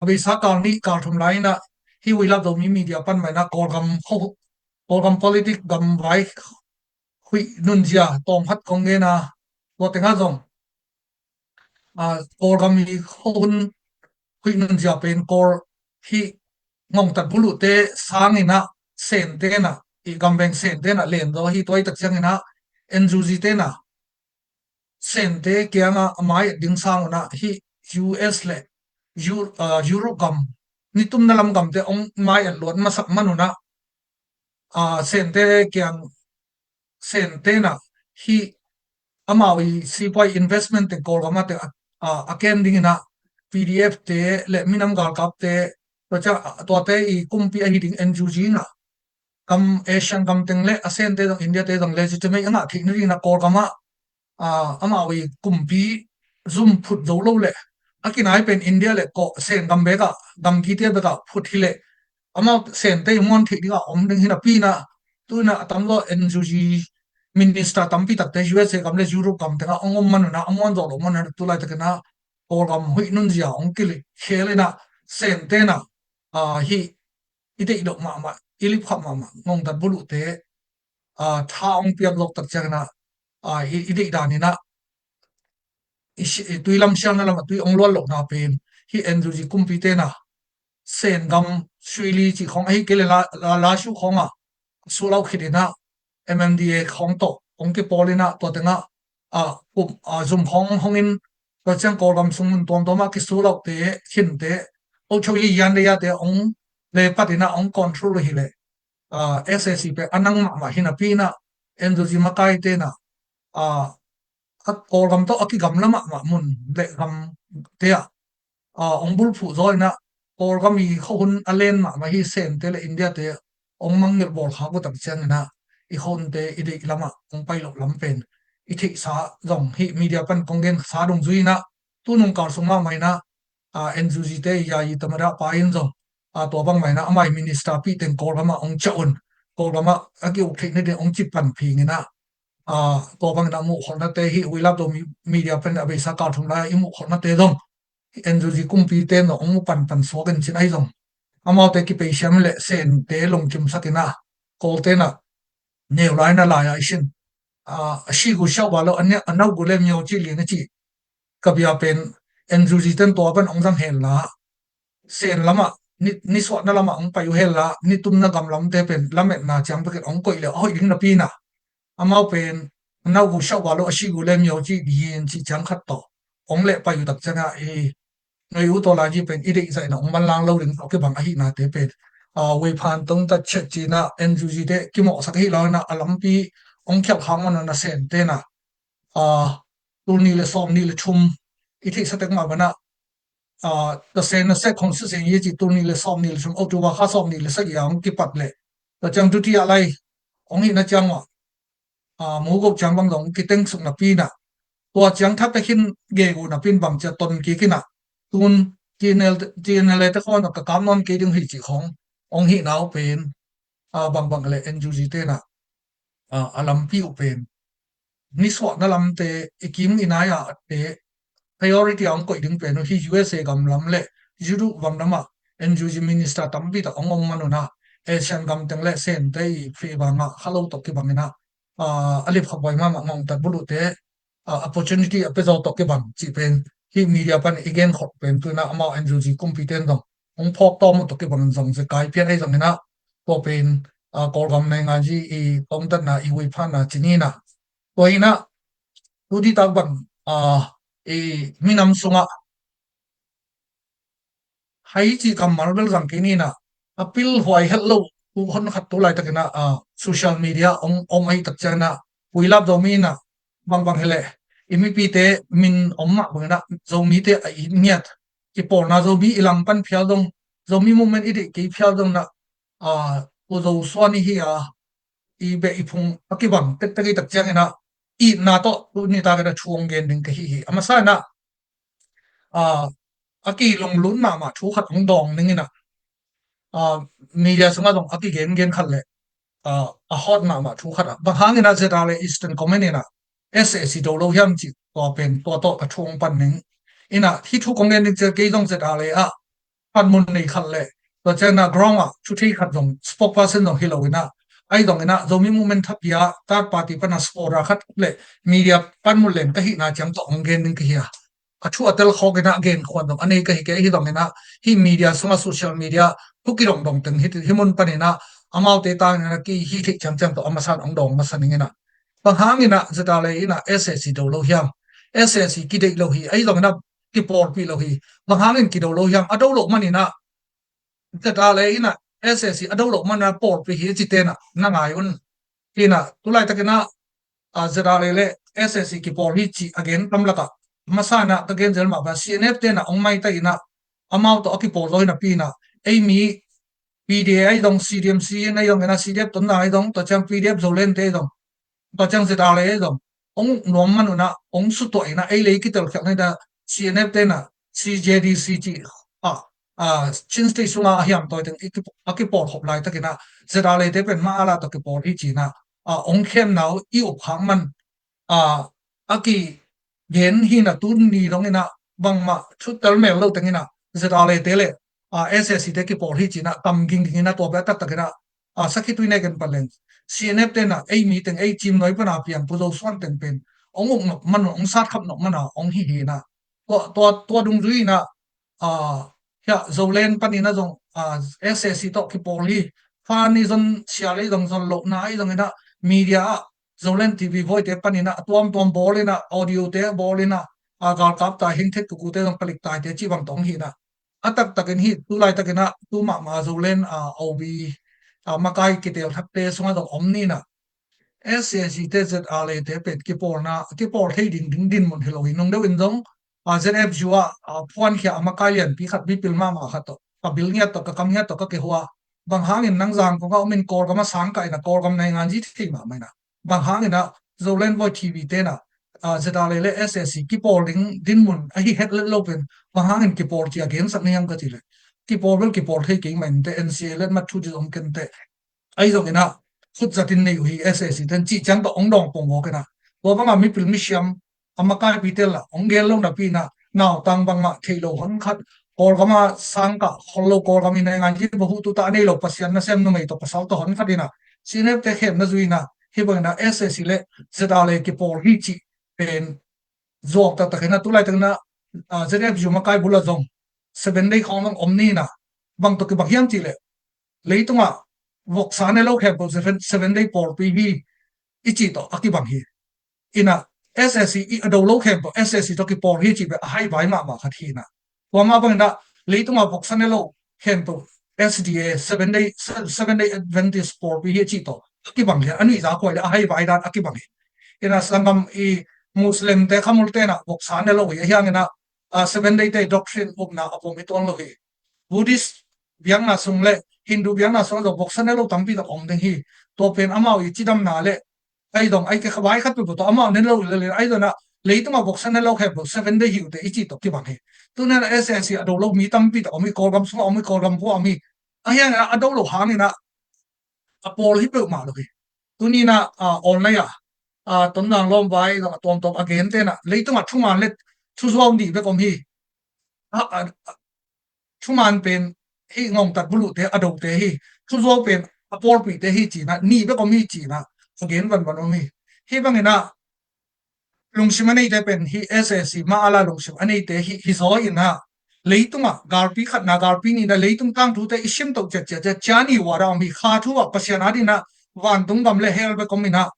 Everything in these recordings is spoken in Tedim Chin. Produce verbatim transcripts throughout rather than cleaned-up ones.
a beisa kal nih kal thum lai inah hih Weilap Zomi Media pan mah inah Kawlgam kho, Kawlgam politic gam vai huih nunzia tawm khat kong gen a, tua tengah zong a, Kawlgam i khuahun huih nunzia pen Kawl hih ngongtat buluhte sang inah Sente inah, i gamveng Sente inah len zaw hi. Tua i tak ciang inah N U G te inah Sente kiangah a mai-et ding sang unah hih U S le Eu-, a, Europe gam, nitumna lam gamte hong mai-et luat masak man unah a, Sente kiang, Sente inah hih amau i sipuai investment teng Kawlgam ah teng a, a, a kem ding inah P D F te le minam galkapte, tua ciang, a, tuate i kumpi ahi ding N U G inah gam Asian gam teng le a Sente zong India te zong legitimate a ngah theih nading inah Kawlgam ah a, amau i kumpi zum phut zo lo le a kinai pen India le Kawl Sen gam bekah, gamgi tia bekah phut hi le amau Sente i muan theih dingah om ding hi napi inah tu inah a tamzaw N U G minister tampi takte U S A gam le Europe gam tengah hong om man unah a muan zawh loh man unah tu laitak inah Kawlgam huih nunzia hong kilik khel inah Sente inah, a, hih i deih dok mahmah, i lipkhap mahmah ngongtat buluhte, a, tha hong piak zawk tak ciang inah, a, i, i deih dan inah i si-, i tui lam sialna lamah tui hong luat lohna pen hih N U G kumpite inah Sen gam Suili cih khawng ahi kei le La, La, Lashu khawngah a sulauh khit inah M M D A khawng tawh hong kipawl inah tua tengah, a, kum, a, zum khawng hong in tua ciang Kawlgam sung mun tuamtuamah kisulauhte khinte, ochoili yan le yate hong lepat inah hong control hi le, a, S A C pen a nang mahmah hi napi inah N U G makaite inah, a, a Kawlgam tawh a kigamla mahmah mun le gamte ah, a, hong bulphuh zaw inah Kawlgam i khuahun a len mahmah hi Sente le India te hong mangngilh bawlkhak uh tak ciang inah i khuahunte i deih lamah hong pai loh lam pen i theihsa zong hih media pan kong gensa dungzui inah tu nung kal sung mahmah inah, a, N U G te i yayi tamada pa in zong, a, tua bang mah inah amai minister pih teng Kawlgam ah hong ciah un, Kawlgam ah a ki-uk theih nading hong ci pan phing inah, a, tua bang inah muhkholhnate hih Weilap Zomi Media pan a beisa kal thum lai i muhkholhnate zong N U G kumpite in zong hong mu panpan suak in cin ahi zong amaute kipei siam le Sente lungkimsak inah Kawlte inah neu lai na lai a i sin, a, a shi gu siau ba lo a ne-, a nau gu le miau ci lian a ci ka bia pen N U G ten tua pan hong zang hen la Sen lamah ni, nisuahna lamah hong pai uh hen la nitumna gam lamte pen lametna ciang bek in hong koih le a hoih ding napi inah amau pen a nau gu siau ba lo a shi gu le miau ci ding hi in ci ciang khat tawh hong leh pai uh tak ciangah i noi uh tawh lai hi pen i deih zaih inah hong manlang lo ding tawh kibang ahihnate pen, a, Weiphan tungtat chet ci inah N U G te kimawhsak ahi lo inah a lampi hong khialh khak man unah Sente inah, a, tul nih le sawm nih le thum i theihsa tek mah banah, a, the same na sek khong sisen ye ci tul nih le sawm nih le thum October kha sawm nih le sagih a hong kipat le tua ciang tuti a lai hong hihna ciang mah, a, mugoh ciang bang zong kitengsuk napi inah tua ciang thak te khin gegu napi in bang cia ton kik inah tun T N L, T N L A te khawng ka kam nawn kei ding hi cih khawng hong hihna uh pen, a, bangbang le N U G te inah, a, a lampi uh pen nisuahna lamte i kim i nai a atte priority a hong koih ding pen uh hi U S A gam lam le Europe gam lamah N U G minister tampi tak hong om man unah Asian gam teng le Sente i feh bangah kha lo tawh kibang inah, a, a lipkhap huai mahmah ngongtat buluhte, a, opportunity a pia zaw tawh kibang cih pen hih media pan i genkhop pen tu inah amau N U G kumpite in zong hong phawk tawm uh tawh kibang in zong zekai pian ahi zong inah tua pen, a, Kawlgam naingan zi i tongtatna i huiphanna ci ni inah tua inah tu ditak bang, a, i minam sungah hai ci kammal bel zang kei ni inah a pilhuai het lo tu hon khat tu laitak inah, a, social media hong om ahi tak ciang inah Weilap Zomi inah bangbang hi leh i mipite min om mah bang inah Zomite a it ngiat i pawlna Zomi i langpan phial dong Zomi movement i deih kei phial dong inah, a, u Zo suan i hi a i beh i phung a kibang tektek i tak ciang inah itna tawh tu nitak inah thu hong gen ding ka hi hi. A masa inah, a, a kilunglut mahmah thu khat hong dawng ning inah, a, media sungah zong a kigengen khat le, a, a hot mahmah thu khat ah bang hang inah Z R A Eastern Command inah S A C do lo hiam cih tua pen tua tawh ka thu hong pan ning inah hih thu kong gen ding ciang kei zong Z R A ah panmun nei khat le, tua ciangin ah ground ah thuthei khat zong, spokesperson zong hi lo in ah, ahi zongin ah Zomi Movement thapi ah third party pan a supporter khat le media panmun len ka hihna ciang tawh hong gen ding ka hi a, a thu a tel khawk in ah genkhuan zong a nei ka hi kei. Ahi zongin ah hih media sungah, social media thu kidongdong teng hih, hih mun panin ah amaute tangin ah kihih theih ciangciang tawh a masa in hong dawng masa ning in ah, bang hangin ah ZRA in ah SAC do lo hiam? SAC kideih lo hi, ahi zongin ah kipawlpih lo hi. Bang hangin kido lo hiam? A do loh manin ah ZRA in ah SAC a do loh manin ah pawlpih hi, a cite in ah na ngai un. Hi in ah, tu laitakin ah, ah, ZRA le SAC kipawl hi cih a gen tam lakah, masa in ah ka gen zel mah bang, CNF te in ah hong maitai in ah, amau tawh a kipawl zaw hi napi in ah, ei mi PDA ahi zong, CDM-C ahi zongin ah, CDF Tonzang ahi zong, tua ciang PDF Zoland te ahi zong, tua ciang ZRA ahi zong, hong nuam man un ah hong sutuah in ah, ei lei kitelkhialh na hi a, CNF te in ah CJDC cih, ah, ah, Chin State sungah a hiam tawi teng i ki-, a kipawlkhop laitakin ah, ZRA te pen mah a la tawh kipawl hi ci in ah, ah, hong khemna uh i up khak man, ah, a kigen hi in ah, tuni dongin ah bangmah thu tel mel lo teng in ah ZRA te le, ah, SAC te kipawl hi ci in ah tam gingging in ah, tua bek a taktakin ah, ah, sakhi tui nek in pan leng, CNF te in ah ei mi teng, ei Cim Noi pan a piang Pu Zo Suan teng pen hong uk nop man, hong satkhap nop man a hong hi hi in ah, tua, tua, tua dungzui in ah, ah, hiah Zoland panin ah zong, ah, SAC tawh kipawl hi, fa ni zon sial ahi zong, zon lohna ahi zongin ah media ah Zoland TV Voi te panin ah a tuamtuam bawl in ah, audio te bawl in ah, ah, galkap tai, hingthet kuku te zong palik tai te cih bang tawh hong hi in ah, a taktakin hih tu laitakin ah tu mahmah Zoland, ah, OB, ah, makai kitel thakte sungah zong om ni in ah, SAC te ZRA te pen kipawlna, kipawl thei ding, ding dinmun hi lo hi. Nung deuh in zong, ah, ZFU ah, ah, phuankhia a makai lianpi khat, mipil mahmah khat tawh, ka bil ngiat tawh, ka kam ngiat tawh ka kihua. Bang hangin nang Zangkong ah om in Kawlgam ah sang kah in ah, Kawlgam nainganzi thei mahmah in ah, bang hangin ah Zoland Voi TV te in ah, ah, ZRA le SAC kipawl ding dinmun ahi het let lo pen bang hangin kipawl ci a gensak na hiam ka cih leh, kipawl bel kipawl thei kei mah inteh, NCA let mat thu ding om kei inteh. Ahi zongin ah khut zat in nei uh hi SAC ten cih ciang tawh hong dawng pongmawk in ah, tua bangah mipil misiam a makaipite lah hong gen lo napi in ah, nautang bangmah theih lo hon khat, Kawlgam ah sang kah khol lo, Kawlgam i nainganzi bahuh tuta a nei lo, Pasian nasem numei tawh pasal tawh hon khat in ah, CNF te khemna zui in ah, hih bangin ah SAC le ZRA le kipawl hi cih pen zuak taktak in ah, tu laitakin ah, ah, ZFU makai bul ah zong Seven Day khawng zong om ni in ah, bang tawh kibang hiam cih leh, leitungah voksa ne lo khempeuh Seven, Seven Day pawlpi hi i cih tawh a kibang hi. In ah SAC i a do lo khempeuh SAC tawh kipawl hi cih bek a haivai mahmah khat hi in ah, tua mah bangin ah leitungah voksa ne lo khempeuh SDA, Seven Day, Seven Day Adventist pawlpi hi cih tawh a kibang hi a, a nuihza khuai le a haivai dan a kibang hi. In ah sanggam i Muslim te, Khamul te in ah voksa ne lo hi, a hiangin ah, ah, Seven Day te doctrine upna a pom hi tuan lo hi. Buddhist biakna sung le Hindu biakna sung ah zong voksa ne lo tampi tak om ding hi. Tua pen amau i cidamna le, ahi zong, ahi kei kha vai khat peuhpeuh tawh amau ne lo le le, ahi zong ah leitungah voksa ne lo khempeuh Seven Day hi uh teh i cih tawh kibang hi. Tu in ah SAC a do lo mi tampi tak om hi, Kawlgam sungah om hi, Kawlgam khua om hi. A hiangin ah a do lo hangin ah a pawl hi peuhmah lo hi. Tuni in ah, ah, online ah, ah, Tonzang lawmvai zong a tuamtuam a gente in ah, leitungah thuman le thuzuau nih bek om hi. Ah, ah, ah, thuman pen hih ngongtat buluhte, a dote hi. Thuzuau pen a pawlpihte hi ci in ah, nih bek om hi ci in ah a gen vanvan om hi. Hih bangin ah lungsim a neite pen hih SAC mah a la lungsim a neite hi, hi zaw in ah, leitungah galpi khatna, galpi nihna, leitung tangthute i simtoh ciatciat ciat, ciani uara om hi. Kha thu ah Pasian adingin ah vantung gam le hell bek om in ah,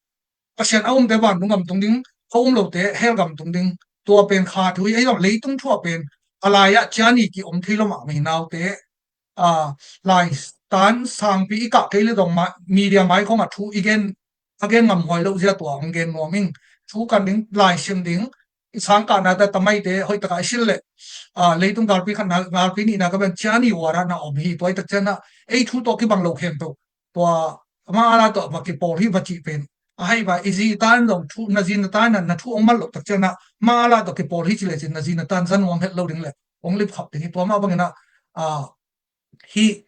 Pasian a umte vantung gam tung ding, a um lote hell gam tung ding. Tua pen kha thu hi. Ahi zong leitung thu ah pen a lai ah ciani ki om thei lo mahmah hi. Naute, ah, lai tan sangpi i kah kei le zong ma-, media mai khawng ah thu i gen, a gen ngam huai lo zia tua hong gen nuam ing. Thu kan ding, lai sim ding, i sang kahna te, tamaite hoih takah i silh leh, ah, leitung galpi khatna, galpi nihna ka pen ciani uara na om hi. Tua i tak ciang ah ei thu tawh kibang lo khempeuh, tua mah a la tawh va kipawl hi va cih pen a haivai. I zi ta in zong thu, na zi na ta in ah na thu hong mat loh tak ciang ah mah a la tawh kipawl hi ci le cin, na zi na ta in za nuam het lo ding le hong lipkhap ding hi. Tua mah bangin ah, ah, hih,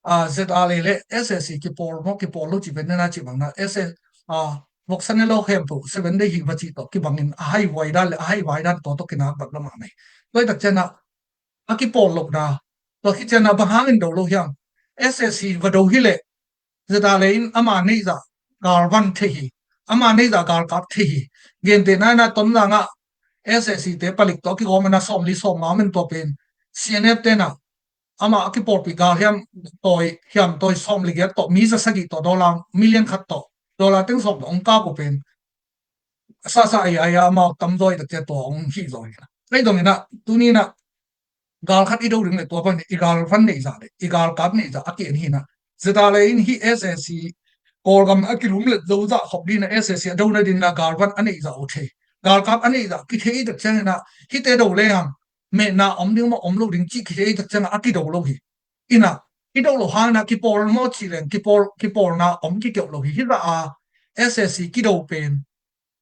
ah, ZRA le SAC kipawl maw, kipawl lo cih pen nena cih bangin ah SA, ah, voksa ne lo khempeuh Seven Day hi va cih tawh kibangin a haihuai dan le a haivai dan tua tawh kinak bang lamah nei. Tua i tak ciang ah a kipawl lohna, Tua khit ciangin ah bang hangin do lo hiam? SAC va do hi leh ZRA in ama neihzah galvan thei hi, ama neihzah galkap thei hi. Gentehna in ah Tonzang ah SAC te palik tawh a kigawm in ah sawmli sawmnga om in tua pen CNF te in ah amah a kipawlpih gal hiam tawi, hiam tawi sawmli giat tawh mi za sagih tawh dollar million khat tawh dollar teng sawm tawh hong kap uh pen sasa ai ai a amau tamzaw i takcia tua hong hihzaw hi. Ahi zongin ah tuni in ah gal khat i do ding leh tua pan i galvan neihzah leh i galkap neihzah a ki-en hi in ah ZRA in hih SAC Kawlgam a kilumlet zo zah khop ding in ah SAC a do nading in ah galvan a neihzah uh thei, galkap a neihzah kithei i tak ciangin ah hihte do lehang metna om ding maw om lo ding cih kithei i tak ciangin ah a kido lo hi. In ah i do lo hangin ah kipawl maw cih leng kipawl, kipawlna om kikeuh lo hi. Hih zah a SAC kido pen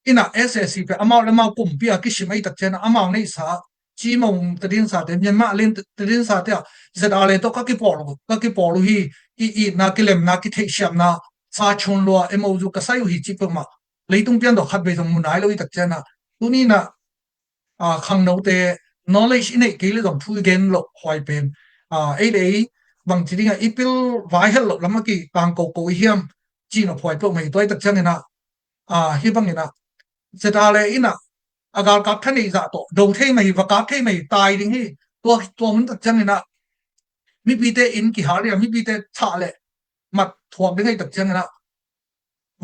in ah SAC pen amau le amau kumpi a kisim ahi tak ciangin ah amau neihsa Chin Mung tadinsa te, Myanmar Alliance tadinsa te ah ZRA tawh ka kipawl uh, ka kipawl uh hi, i itna, kilemna, kitheihsiamna, sa chun lua, MOU ka sai uh hi cih peuhmah leitung pian tawh khat vei zong mu nai lo i tak ciangin ah tuni in ah, ah, khangnote knowledge i neih kei leh zong thu i gen loh huai pen, ah, ei le ei bangci ding ah i pil vai helh loh lam a kitang koko i hiam cih nop huai peuhmah hi. Tua i tak ciangin ah, ah, hih bangin ah ZRA in ah a galkap tha neihzah tawh do thei mah hi, va kap thei mah hi, tai ding hi. Tua, tua hun tak ciangin ah mipite inn kihal ding ah, mipite thah leh mat thuak ding ahi tak ciangin ah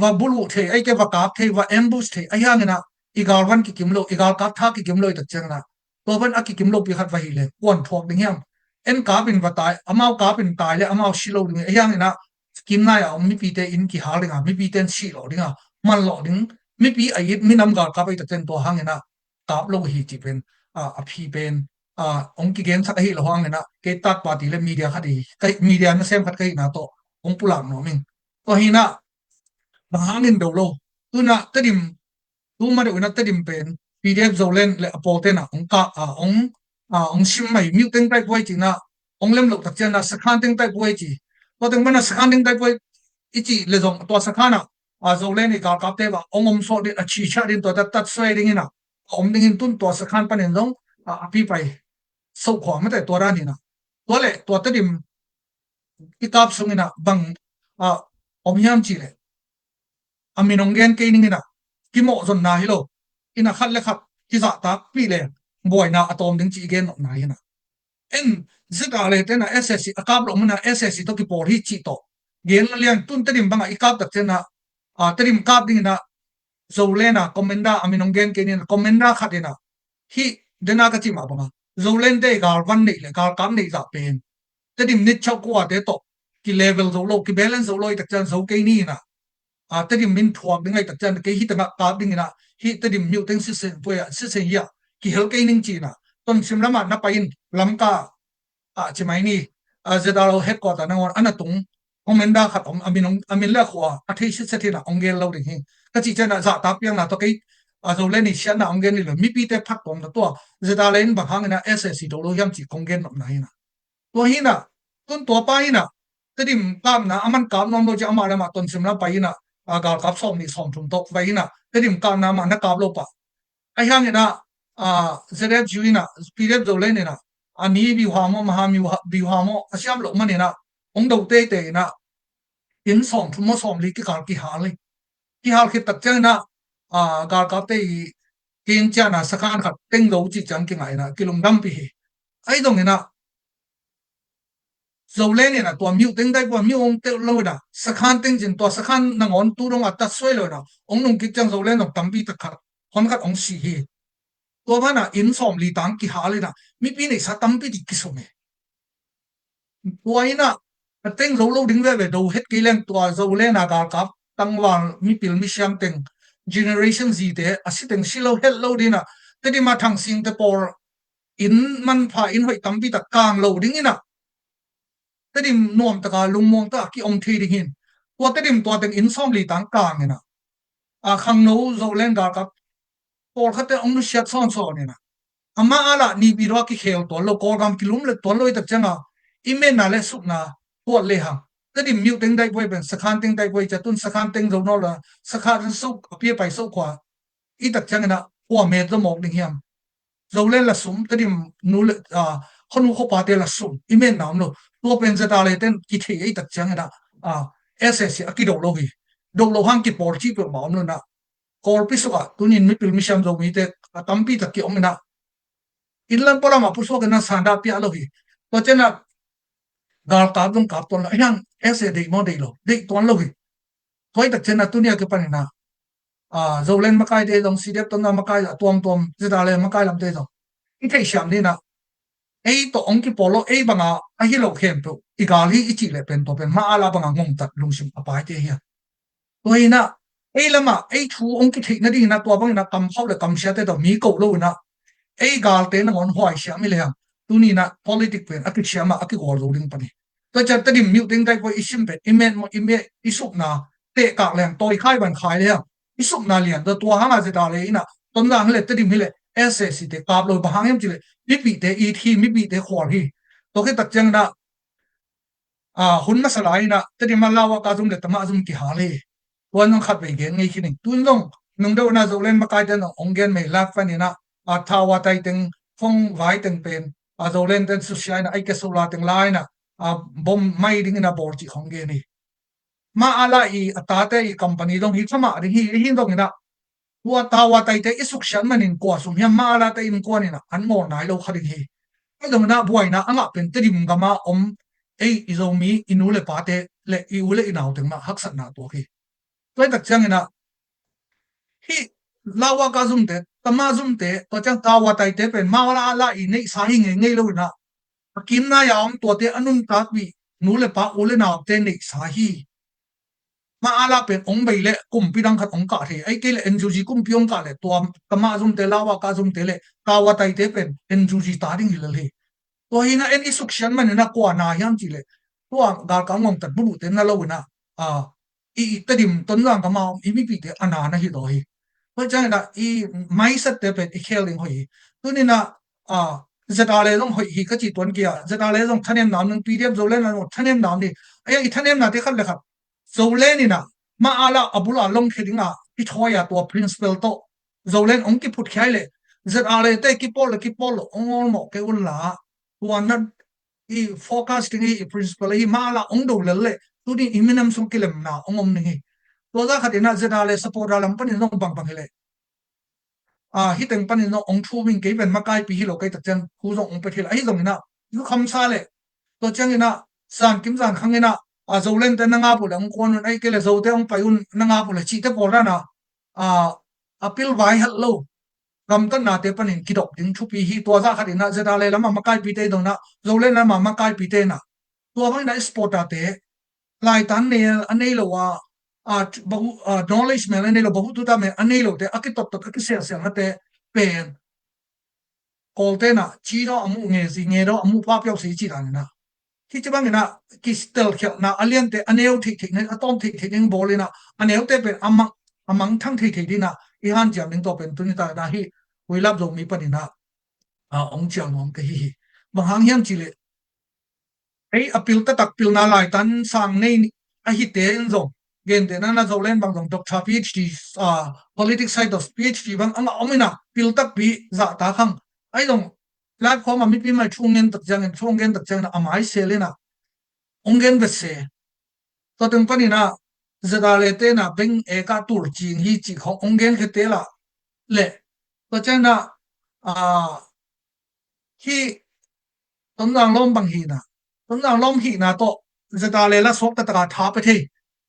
va buluh thei, ahih kei leh va kap thei, va ambush thei, ahi hangin ah i galvan kikim lo, i galkap tha kikim lo i tak ciangin ah tua pan a kikim lopi khat va hi leh kuan thuak ding hiam? En kap in va tai, amau kap in tai leh amau si lo ding hi. Ahi hangin ah kimnai a om mipite inn kihal ding a, mipite in sih lawh ding a, man lawh ding, mipi a it minam galkap ahi tak ciangin tua hangin ah kap lo hi cih pen, ah, a phi pen, ah, hong kigensak ahi lo hangin ah kei tak party le media khat hi, ka, media nasem khat ka hihna tawh hong pulak nuam ing. Tua hi in ah bang hangin do lo? Tu in ah Tedim, tu ma deuh in ah Tedim pen PDF Zoland le a pawlte'n ah hong kah, ah, hong, ah, hong sim mai, Myo teng taipuai ci in ah hong lem loh tak ciangin ah Sakhan teng taipuai ci. Tua teng pan ah Sakhan teng taipuai i cih leh zong tua Sakhan ah, ah, Zoland i galkapte bah hong om sawt ding, a cichat ding, tua tat tat suai ding in ah a om ding in, tun tua Sakhan panin zong, ah, a pi pai soh khua mate tua dan hi in ah. Tua leh tua Tedim i kap sung in ah bang, ah, om hiam cih leh a min hong gen kei ning in ah, kimawh zonna hi lo in ah khat le khat kizahtakpih leh buaina a tawm ding cih i gen nopna hi in ah. En ZRA le te'n ah SAC a kap loh mun ah SAC tawh kipawl hi cih tawh gen liang, tun Tedim bang ah i kap tak ciangin ah, ah, Tedim kap ding in ah Zoland a commander, a min hong gen kei ning in ah, commander khat in ah hih den a ka cih mah bang a Zoland te i galvan neih leh galkap neihzah pen Tedim nit chauh kuate tawh ki level zo lo, ki balance zo lo i tak ciangin zo kei ni in ah, ah, Tedim min thuak ding ahi tak ciangin kei hih teng ah kap ding in ah, hih Tedim Myo teng sisen puai ah, sisen hi ah kihel kei ning ci in ah, Tonsim lam ah na pai in, Lamka ah ci mai ni, ah, ZRA headquarter nangawn a na tung commander khat om, a min, a min le a khua a thei sitset hi in ah hong gen lo ding hi. Ka cih ciangin ah zahtak piakna tawh kei, ah, Zoland i siatna hong gen ni lo, mipite phat tuamna tua ZRA in bang hangin ah SAC do lo hiam cih kong gen nopna hi in ah. Tua hi in ah, tun tua pa in ah Tedim kapna a man kap nuam lo ci, amah le amah Tonsim lam pai in ah, ah, galkap sawmnih sawmthum tawh vai in ah Tedim kapna amah na kap lo pah. Ahi hangin ah, ah, ZFU in ah, PDF Zoland in ah, a ni biuha maw, maha biuha, biuha maw a siam loh man in ah hong do teitei in ah inn sawmthum maw sawmli kikal kihal hi. Kihal khit tak ciangin ah, ah, galkapte i kincian a Sakhan khat teng zo cih ciang kingah in ah kilungdampih hi. Ahi zongin ah Zoland in ah tua Myo teng dai pua, Myo hong teuh lo in ah Sakhan teng cin, tua Sakhan nangawn tu dong a tat suai lo in ah hong nung kik ciang Zoland zong tampi tak khat, hon khat hong si hi. Tua ban ah inn sawmli tang kihal in ah mipi neihsa tampi dik kisum hi. Tua in ah a teng zo lo ding veve, do het kei leng tua Zoland a galkap tangval mipil misiam teng, Generation Z te a si teng si lo het lo ding in ah, Tedim a Thang Sing te pawl inn manpha, inn hoih tampi tak kang lo ding in ah, Tedim nuam taka lungmuang taka ki-om thei ding hi in. Tua Tedim tua teng inn sawmli tang kang in ah, a khangno Zoland galkap pawlkhatte hong nusiat sawnsawn in ah, amah a lah Naypyidaw kikhel tuan lo, Kawlgam kilumlet tuan lo i tak ciang a, i metna le sukna tuat lehang, Tedim Myo teng dai puai pen Sakhan teng dai puai ci a, tun Sakhan teng zo nawn lo a, Sakhan suk a pia pai so khua i tak ciangin ah kua met zo mawk ding hiam? Zoland la sum, Tedim nu le, ah, khonu khuapate la sun i menna om lo. Tua pen ZRA ten kithei ei tak ciangin ah, a, SAC a kido lo hi. Do lo hang kipawl cih peuhmah om lo na. Kawlpi sukah tunin mipil misiam Zomite a tampi tak ki-om in ah, inn lam pualam ah pusuak in ah sandah piah lo hi. Tua ciangin ah galkap zong kap tuan lo, a hiang SA deih maw, deih lo, deih tuan lo hi. Tua hi tak ciangin ah tuni a kipan in ah, a, Zoland makaite zong, CDF Tonzang makai a tuamtuam, ZRA makai lamte zong i theihsiam ding in ah, ei tawh hong kipawl lo, ei banga ahi lo khempeuh i gal hi i cih leh pen tua pen mah a la banga ngongtat lungsim a paite hi a. Tua hi in ah ei lamah ei thu hong kitheih nading in ah tua bangin ah kamkhauh le kamsiate tawh mi koh lo in ah ei galte nangawn huaisiam hi lehang, tuni in ah politic pen a kisiam ah a kigual zo ding pan hi. Tua ciang Tedim Mute ding daih pua i sim pen, i met maw, i met, i supna tehkak lehang, tawi khai ban khai lehang i supna lian. Tua, tua hang a ZRA in ah Tonzang hi leh Tedim hi leh SAC te kap lo, bang hang hiam cih leh mipihte it hi, mipihte khual hi. Tua khit tak ciangin ah, a, hun masa lai in ah Tedim ah Lawa Kazum le Tama Zum kihal hi. Tua in zong khatvei gen ngei khin ing. Tu in zong nungdeuh in ah Zoland makaite in zong hong gen mei lak pan in ah, a, Thawa Tai teng, Phong Vai teng pen, a, Zoland ten susia in ah, ai ke sola teng la in ah, a, bom mai ding in ah bawl cih hong gen hi. Mah a la i a tate i company zong hi thamah ding hi, hi zong in ah tua Thawa Taite i suksiat manin kua sum hiam mah a la te innkuan in ah an ngawl nai lo kha ding hi. Hi zong in ah buaina a ngah pen Tedim gam a om ei i Zomi i nu le pate le i u le i nau teng mah haksatna tuak hi. Tua hi tak ciangin ah hih Lawa Kazumte, Tama Zumte, tua ciang Thawa Taite pen mah a la a la i neihsa hi ngeingei lo in ah a kim nai a om tuate a nuntakpih nu le pa u le naute neihsa hi. Mah a la pen hong bei leh kumpi dang khat hong kah thei, ahih kei leh NUG kumpi hong kah leh tua Tama Zumte, Lawa Kazumte le Thawa Taite pen NUG ta ding hi lel hi. Tua hi in ah en i suksiat manin ah kua na hiam cih leh tua galkap ngongtat buluhte na lo in ah, a, i, i Tedim Tonzang gam a om i mipihte a na na hi daw hi. Tua ciangin ah i mindset te pen i khel ding hoih hi. Tuni in ah, a, ZRA zong hoih hi ka ci tuan kei a, ZRA zong thanemna om ding, PDF Zoland zong thanemna om ding. Ahi a, i thanemnate khat le khat Zoland in ah mah a la a bul a longkhia ding a i thawi a tua principle tawh Zoland hong kiphutkhia hi leh ZRA te kipawl le kipawl lo hong awlmawh kei un la, tua na i focus ding hi, i principle hi, mah a la hong do lel leh tuni i minam sung kilemna hong om ding hi. Tua zah khat in ah ZRA supporter lam panin zong bangbang hi leh, a, hih teng panin zong hong thum ing, kei pen makaipi hi lo ka hih tak ciang thu zong hong pia thei leh, ahi zong in ah i khamsa leh, tua ciangin ah zan kim zan khang in ah, a, Zoland te na ngap uh leh hong kuan un, ahih kei leh Zote hong pai un, na ngap uh leh cihte pawl dan ah, a, a pilvai helh lo gamtatnate panin kidop ding thupi hi. Tua zah khat in ah ZRA lam a makaipite dong in ah, Zoland lam a makaipite in ah tua bang in ah i supporter te laitan mel a nei lo a, a, bahu, a, knowledge mel a nei lo, bahu tuta mel a nei lote a kitottot a kisialsialnate pen Kawlte in ah ci daw a muh nge zi, nge daw a muh pa piau si ci dan in ah, hih ci bang in ah kistelkhialhna a liante a neu theihtheih ning, a tawm theihtheih ning bawl in ah a neute pen a mang, a mangthang theihtheih ding in ah i hanciam ding tua pen tuni ta in ah hih Huilap Zomi panin ah, a, hong cial nuam ka hi hi. Bang hang hiam cih leh ei a pil taktak, pilna laitan sang nei ahite in zong, gentehna in ah Zoland bang zong doctor, PhD, a, politics side of PhD bang a ngah om in ah pil takpi zahtak hang. Ahi zong live khawng a mipi mai thu hong gen tak ciangin, thu hong gen tak ciangin a mai sel in ah hong gen vet se. Tua teng panin ah ZRA te in ah beng ek a tul cing hi cih khawng hong gen khia te lah leh, tua ciangin ah, a, hih Tonzang lawm bang hihna, Tonzang lawm hihna tawh ZRA la suak taktak a tha pia thei,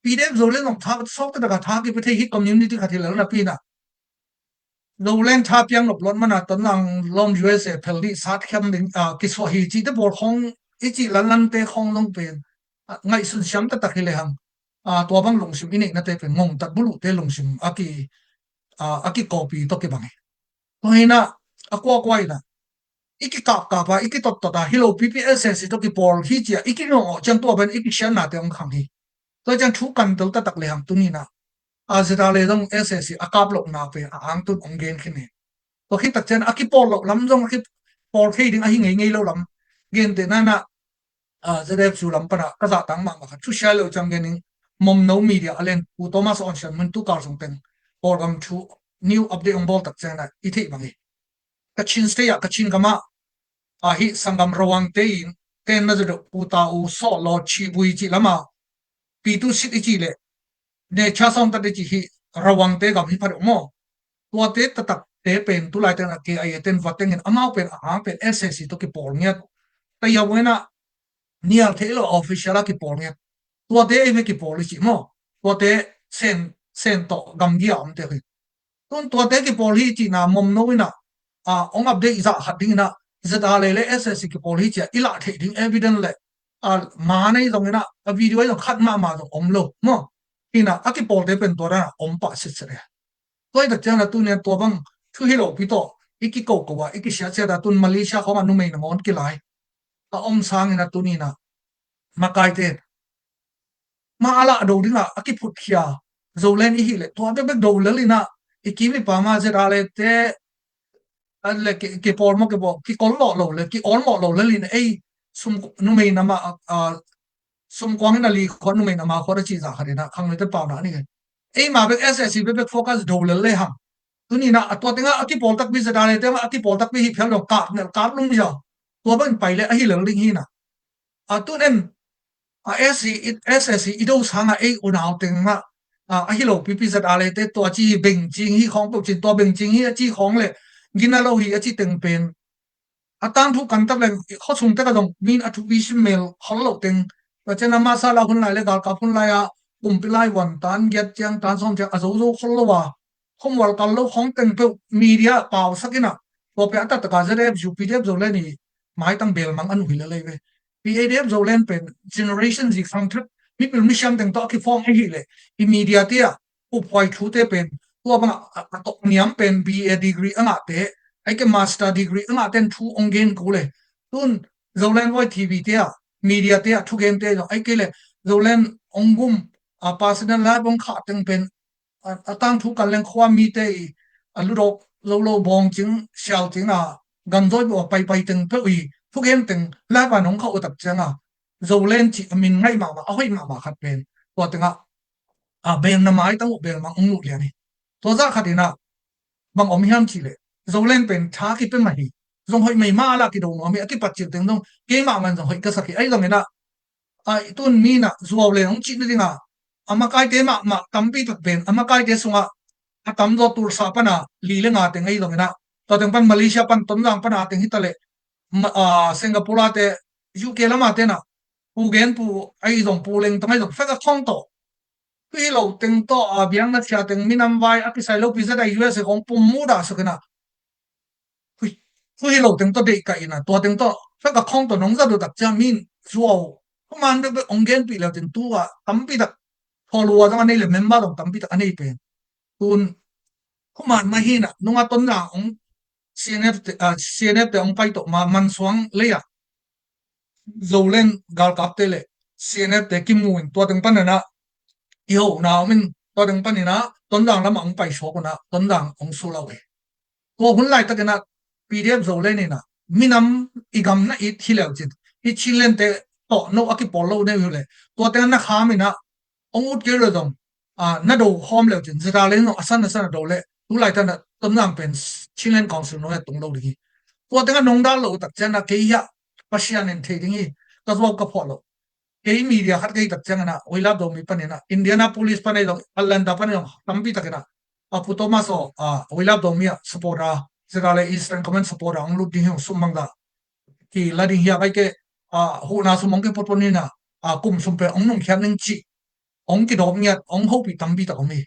PDF Zoland zong tha, suak taktak a tha kipia thei, hih community khat hi lel napi in ah Zoland tha piang nop luat man a Tonzang lawm USA phel dih sat khiam ding, a, kisuah hi cihte pawl khawng i cih lanlante khawng zong pen, a, ngaihsun siam taktak hi lehang, a, tua bang lungsim i neihnate pen ngongtat buluhte lungsim a ki, a, a kikawpi tawh kibang hi. Tua hi in ah a kuakua in ah i kikapkap a, i kitottot a, hi lo pipi SAC tawh kipawl hi ci a i kingawngawh ciang tua pen i kisiannate hong khang hi. Tua ciang thu kan tel taktak lehang tuni in ah, a, ZRA zong SAC a kap lohna pen a angtun hong gen khin hi. Tua khit tak ciang a kipawl loh lam zong a kipawl thei ding ahi ngeingei lo lam, gentehna in ah, a, ZFU lam pan ah ka zahtak mahmah khat thu share lo ciang gen ning, Momno Media a len Pu Thomas Awn Sian Mun tu kal sung teng Kawlgam thu new update hong bawl tak ciang in ah i theih bang hi. Kachin State ah, Kachin gam ah a, hih sanggam Rawangte in tenna zaw deuh, Pu Tau, Sawh Law, Chibui cih lama, Pitu Sit i cih leh, Necha Sawntat i cih hih Rawangte gam hi pha deuh maw. Tuate taktakte pen tulaite in a K I A ten va tengin amau pen a hang pen S A C tawh kipawl ngiat. Tayau in ah nial theih lo official a kipawl ngiat. Tuate ei ve kipawl i cih maw. Tuate Sen, Sen tawh gamgi a omte uh hi. Tun tuate kipawl hi cihna Mawmno in ah, a, hong update zah khat ding in ah, Z R A le S A C kipawl hi ci-a i lah theih ding evidence le, a, man ahi zongin ah, a video ahi zong khat mahmah zong om lo maw. Hi in ah a kipawlte pen tua dan a om pah sitset e. Tua hi tak ciangin ah tuni-in tua bang thu hi lopi tawh i kikoko a, i kisiatsiat a, tun Malaysia khawng ah numei nangawn kilai a om sangin ah tuni in ah makaite ma a lah do ding a, a kiphutkhia Zoland i hih leh tua bekbek do lel in ah, i kim i pam a Z R A te, a le ki, kipawl maw, kipawl, kikol lawh lo le, ki-awl mawh lo lel in ei sum, numei nam a, a, sumkuang in a li khawng, numei nam a khawng a cih zah khat in ah khangnoite pauna ni. Eima bek S A C bekbek focus do lel le hang. Tuni in ah a tua teng ah a kipawl takpi Z R A te mah a kipawl takpi hi phial dong kap nel kap lum ziau. Tua bang pai le ahi lel ding hi in ah. A tun en, a S C i, S A C i do sangah ei unau teng ah, a, ahi lopipi Z R A te tua ci hi, bengcing hi khawng peuh cin, tua bengcing hi a ci khawng le gina lo hi a ci teng pen a tangthu kan tak le khuasung tek a dong min a thupi sim mel khol lo teng. Tua ciang a masa la hun lai le galkap hun lai a kumpi lai vuan tan giat ciang tan sawm ciang a zozo khol lo a, khomwal kal lo khawng teng peuh media pausak in ah, tua peuh a taktak a Z F U, P D F Zoland i maitang belmang a nuh hi lel ei ve. P A D F Zoland pen generation zi khang thut, mipil misiam teng tawh a kiform ahi leh i media te ah uphuai thute pen tua bang a, a, a tawh niam pen B A degree a ngahte, ahih kei leh master degree a ngahte in thu hong gen kul e. Tun Zoland Voice T V te ah, media te ah thugente zong, ahih kei leh Zoland hong gum, a, personal life hong khah teng pen a, a tangthu kan leng khua mite i a ludawk zo lo bawngcing sialcing a ganzawi bawh a paipai teng peuh i thugen teng live a nong khauh uh tak ciang a Zoland cih a min ngaih mahmah, a hoih mahmah khat pen tua tengah, a, belna maitang uh belmang hong nuh lian hi. Tua zah khat in ah bang om hiam cih leh Zoland pen tha kipia mah hi. Zong hoih mah hi, mah a lah kido nuam hi, a kipat cil teng zong keimah man zong hoih ka sak hi. Ahi zongin ah a, i tun mi in ah zuau le hong cih nading a, a makaite mahmah tampi tak pen a makaite sungah a tamzaw Tulsa pan a li le nga teng ahi zongin ah, tua teng pan Malaysia pan, Tonzang pan a teng hi ta leh, ma, a, Singapore a te, U K lam a te in ah, Pu Gen Pu ahi zong, Pu Leng Tang ahi zong, fek a khawng tawh, thu hi lo teng tawh, a, biakna thia teng, minam vai a kisai lopi zet a U S A khawng pum mu dah suk in ah, thu, thu hi lo teng tawh deih kah in ah, tua teng tawh fek a khawng tawh nong zat uh tak ciang mi in zuau, thuman bekbek hong genpih le uh cin tu ah tampi tak, thawl uh a zong a nei le member zong tampi tak a nei pen. Tun thuman mah hi in ah, nung a Tonzang hong C N F te, a, C N F te hong pai tawh ma Mansuang lei ah Zoland galkapte le C N F te kimu in tua teng panin ah i hona om in tua teng panin ah Tonzang lamah hong paisuak un ah Tonzang hong sulauh hi. Tua hun laitakin ah P D F Zoland in ah minam i gam na it hi leu cin, i Chinland te tawh no a kipawl lo nei uh hi leh tua teng ah na kham in ah hong ut kei leh zong, a, na do khawm leu cin, zeta leng zong a san a san a do leh tu laitak in ah Tonzang pen Chinland Council nuai ah tung lo ding hi. Tua teng ah nong dal lo uh tak ciang ah kei hiah Pasian in thei ding hi, ka zuau ka phuah lo. Kei media khat ka hi tak ciangin ah Oilap Zomi panin ah, Indianapolis pan ahi zong, Atlanta pan ahi zong, tampi takin ah, a, Pu Thomas aw, a, Oilap Zomi ah supporter, zeta le Eastern Command supporter hong lut ding hi, hong sum bangzah kila ding hiam, ahih kei leh, a, huhna sum hong kiphotphot ni in ah, a, kum sum pen hong nungkhiat ning cih hong kidawp ngiat, hong hopih tampi tak om hi.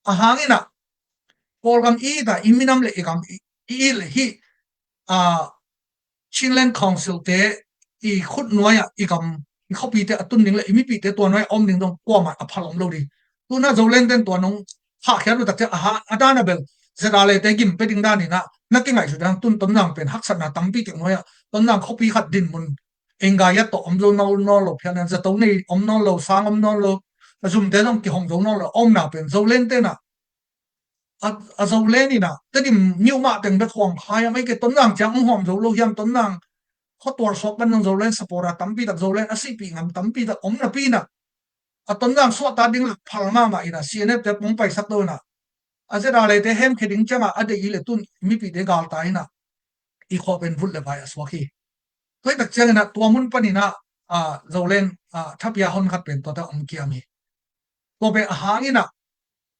A hang in ah Kawlgam i it a, i minam le i gam i, i it le hih, a, Chinland Council te i khut nuai ah i gam, i khuapite a tun ding le i mipite tua nuai ah om ding zong kuamah a phal om lo ding. Tu in ah Zoland ten tua nong khahkhiat uh tak ciang a ha, a dan a bel zeta le te gim pia ding dan in ah na kingaihsut ding, tun Tonzang pen haksatna tampi tak nuai ah Tonzang khuapi khat dinmun, Enggayat tawh om zo nawn, nawn lo phial in ah, zato nei om nawn lo, sang om nawn lo, a zumte zong kihong zo nawn lo a omna pen Zoland ten ah a, a Zoland in ah Tedim myo mah teng bek huam kha hiam, ahih kei leh Tonzang ciang hong huam zo lo hiam, Tonzang khuatual suak pan zong Zoland supporter tampi tak, Zoland a sihpih ngam tampi tak om napi in ah, a Tonzang suahtak ding lak phal mahmah in ah C N F te hong paisak lo in ah, a zeta le te hemkhia ding ciang ah a deih hi leh tun mipite galtai in ah i khua pen vut le vai a suak hi. Tua hi tak ciangin ah tua mun panin ah, ah, Zolen, ah, thapia hon khat pen tua tawh hong kiam hi. Tua pen a hang in ah,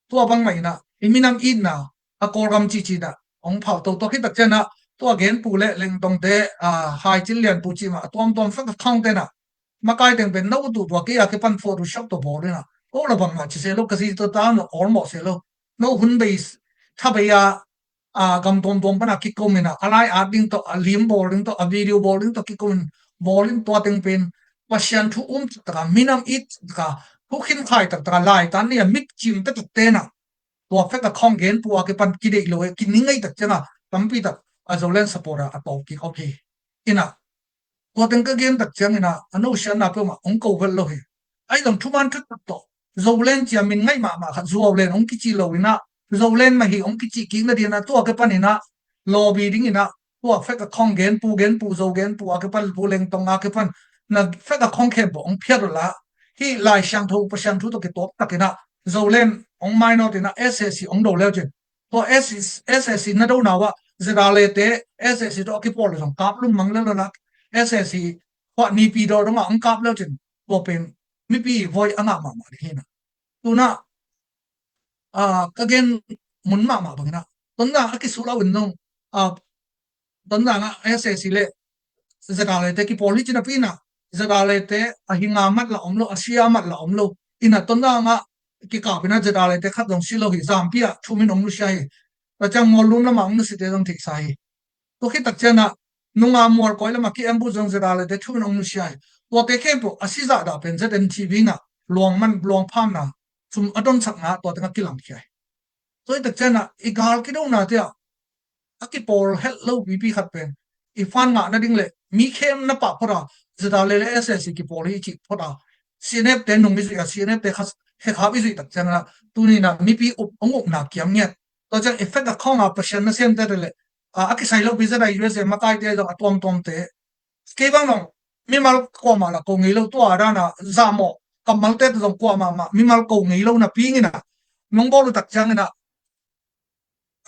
tua bangmah in ah i minam itna, a Kawlgam cihcih in ah hong phau to. Tua khit tak ciangin ah tua Genpu le Lengtongte, ah, Haicin Lianpu cih mah a tuamtuam Fek a Khongte in ah makai teng pen no duhduh kei a kipan Photoshop tawh bawl in ah, ko la bangmah ci se lo, ka zi tawh ta no awlmawh se lo. No hun bei, tha bei a, a gam tuamtuam pan a kikum in ah, a lai at ding tawh, a lim bawl ding tawh, a video bawl ding tawh kikum in bawl in, tua teng pen Pasian thu um taktak a, minam it taktak a, thu khinkhai taktak a, laitan ni a mit cim taktakte in ah tua Fek a Khong Genpu a kipan kideih lo e, kining ngai tak ciang a tampi tak a Zolen supporter a tawm kik om hi. In ah tua teng ka gen tak ciangin ah a no siatna peuhmah hong ko vet lo hi. Ahi zong thuman thutak tawh Zolen ci a min ngaih mahmah khat Zuaulen hong kici lo in ah, Zolen mah hi hong kici kik nading in ah tua kipan in ah lobby ding in ah tua Fek a Khong Genpu, Genpu, Zo Genpu a kipan, Pu Lengtong a kipan na Fek a Khong khempeuh hong phiat uh la, hih Lai Siangtho Pasian thu tawh kituak tak in ah Zolen hong mainawt in ah S A C hong do leu cin, tua S A C na do na uh ah Z R A te S A C tawh a kipawl uh zong kap lum mang lel lo la, S A C khuah Naypyidaw dong ah hong kap leu cin, tua pen mipi voi a ngah mahmah ding hi in ah. Tu in ah, ah, ka gen mun mahmah bangin ah, Tonzang a kisulh uh in zong, ah, Tonzang ah S A C le Z R A te kipawl hi cin a pi in ah, Z R A te a hi nga mat la om lo, a sia mat la om lo. In ah Tonzang ah kikap in ah Z R A te khat zong si lo hi, Zampi ah thum in hong nusia hi. Tua ciang Muallum lamah hong nusiate zong theihsa hi. Tua khit tak ciang ah nunga Mualkawi lamah ki-ambush zong Z R A te thum in hong nusia hi. Tuate khempeuh a sizah dah pen Z N T V in ah luang man, luang phamna, sum a donsakna tua teng ah kilangkhia hi. Tua hi tak ciang ah i gal kidonate ah a kipawl het lo pipi khat pen i fan ngah nading le mi khem na pah phot a, Z R A le S A C kipawl hi cih phot a, C N F te nung i zuih a, C N F te kha, hekhap i zuih tak ciang ah tuni in ah mipi up, hong upna kiam ngiat. Tua ciang i Fek a Khong a Pasian nasemte te le, a, a kisai lo pi Z I U S A makaite zong a tuamtuamte. Kei bang zong mimal kuamah la ko ngei lo, tua dan a zahmawh kammalte te zong kuamah mah mimal ko ngei lo napi in ah nong bawl uh tak ciangin ah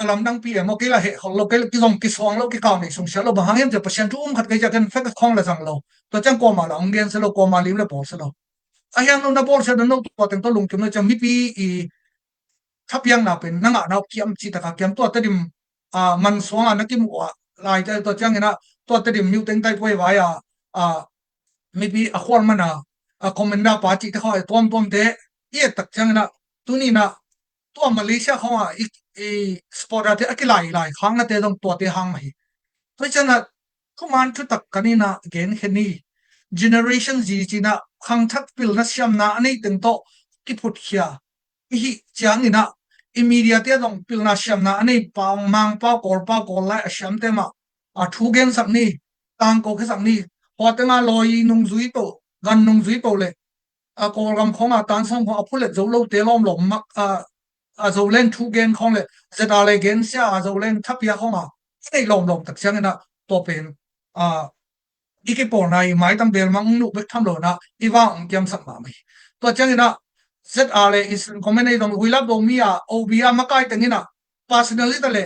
a lamdang pi em aw, kei la heh khol lo, kei la kizong kisuang lo, kikau nei sungsia lo, bang hang hiam cih leh Pasian thu um khat kei ciang ken Fek a Khong la zang lo. Tua ciang kuamah la hong gensia lo, kuamah lim la bawlsia lo. A hiang lo na bawlsia dan lo, tua teng tawh lungkim lo ciang mipi i thapiakna pen na ngahna uh kiam cih tak a kiam, tua Tedim, a, Mansuang a na kimuh uh a, Laite, tua ciangin ah tua Tedim New Tengtaipuai vai a, a, mipi a khual man a, a, commander pa cihte khawng a tuamtuamte i et tak ciangin ah tuni in ah tua Malaysia khawng a i, i supporter te a kilailai khaknate zong tuate hang mah hi. Tua hi ciang ah thuman thutak kan in ah genkhia ni. Generation Z ci in ah khangthak pilna siamna a nei teng tawh kiphutkhia i hih ciangin ah i media te ah zong pilna siamna a nei pau, Mangpau, Kawlpau, Kawllai a siamte mah a thu gensak ni, tangko khiasak ni. Hua teng ah lawi nungzui peuh, gan nungzui peuh le a Kawlgam khawng a tansawm khawng a phulet zo lote lawmlawm mak a, a Zoland thu gen khawng le Z R A le gensia a Zoland thapiak khawng a a neih lawmlawm tak ciangin ah tua pen a i kipawlna i maitam belmang nuh bek tham lo in ah i vang hong kiamsak mahmah hi. Tua ciangin ah Z R A le Eastern Command ei dong huilap do mi a O B a makai teng in ah personally ta le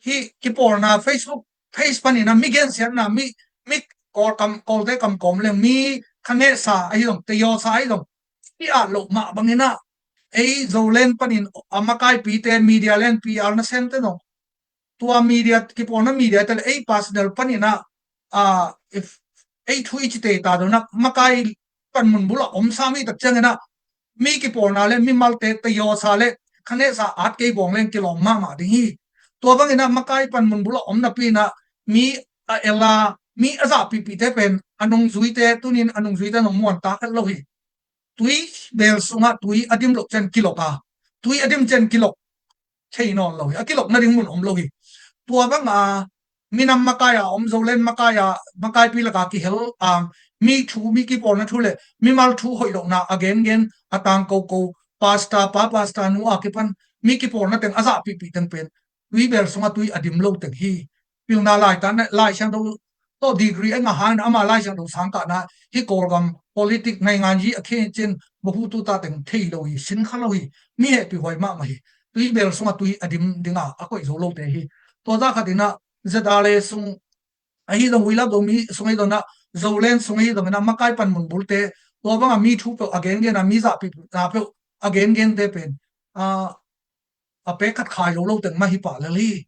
hih kipawlna Facebook page panin ah mi gensiatna mi, mi Kawl kam, Kawlte kam kawm leng mi khanehsa ahi zong, tayawsa ahi zong i at loh mah bangin ah ei Zoland panin a makaipite, media land P R nasemte zong tua media, kipawlna media te le ei personal panin ah, ah, ei thu i ci tei ta dong ah makai panmun bul ah om sam i tak ciangin ah mi kipawlna le mimalte tayawsa le khanehsa at kei bawng leng kilawm mahmah ding hi. Tua bangin ah makai panmun bul ah om napi in ah mi a el a, mi a zahpihpihte pen a nungzuite, tunin a nungzuite nong muan ta khat lo hi. Tui bel sungah tui a dim loh ciang kilok a, tui a dim ciang kilok thei nawn lo hi, a kilok nading mun om lo hi. Tua bang a minam makai a om, Zoland makai a, makaipi lakah kihel a, mi thu, mi kipawlna thu le mimal thu hoih lohna a gengen, a tangkoko, pastor pa, pastor nu a kipan mi kipawlna teng a zahpihpih teng pen tui bel sungah tui a dim lo teng hi. Pilna laitan, Lai Siangtho tawh degree a ngah hangin ama Lai Siangtho sangkahna hih Kawlgam politic naingan yi a khin cin bahu tuta teng thei lo hi, sin kha lo hi, mi hehpih huai mahmah hi. Tui bel sungah tui a dim dinga a koih zo lote hi. Tua zah khatin ah Z R A le sung Ahi zong Uilap Zomi sung ahi zong inah, Zoland sung ahi zong inah, makai panmun bulte, tua banga mi thu peuh a gengen a, mi zahpihna peuh a gengente pen a, a pek khat khai lo lo teng mah hi pah lel hi.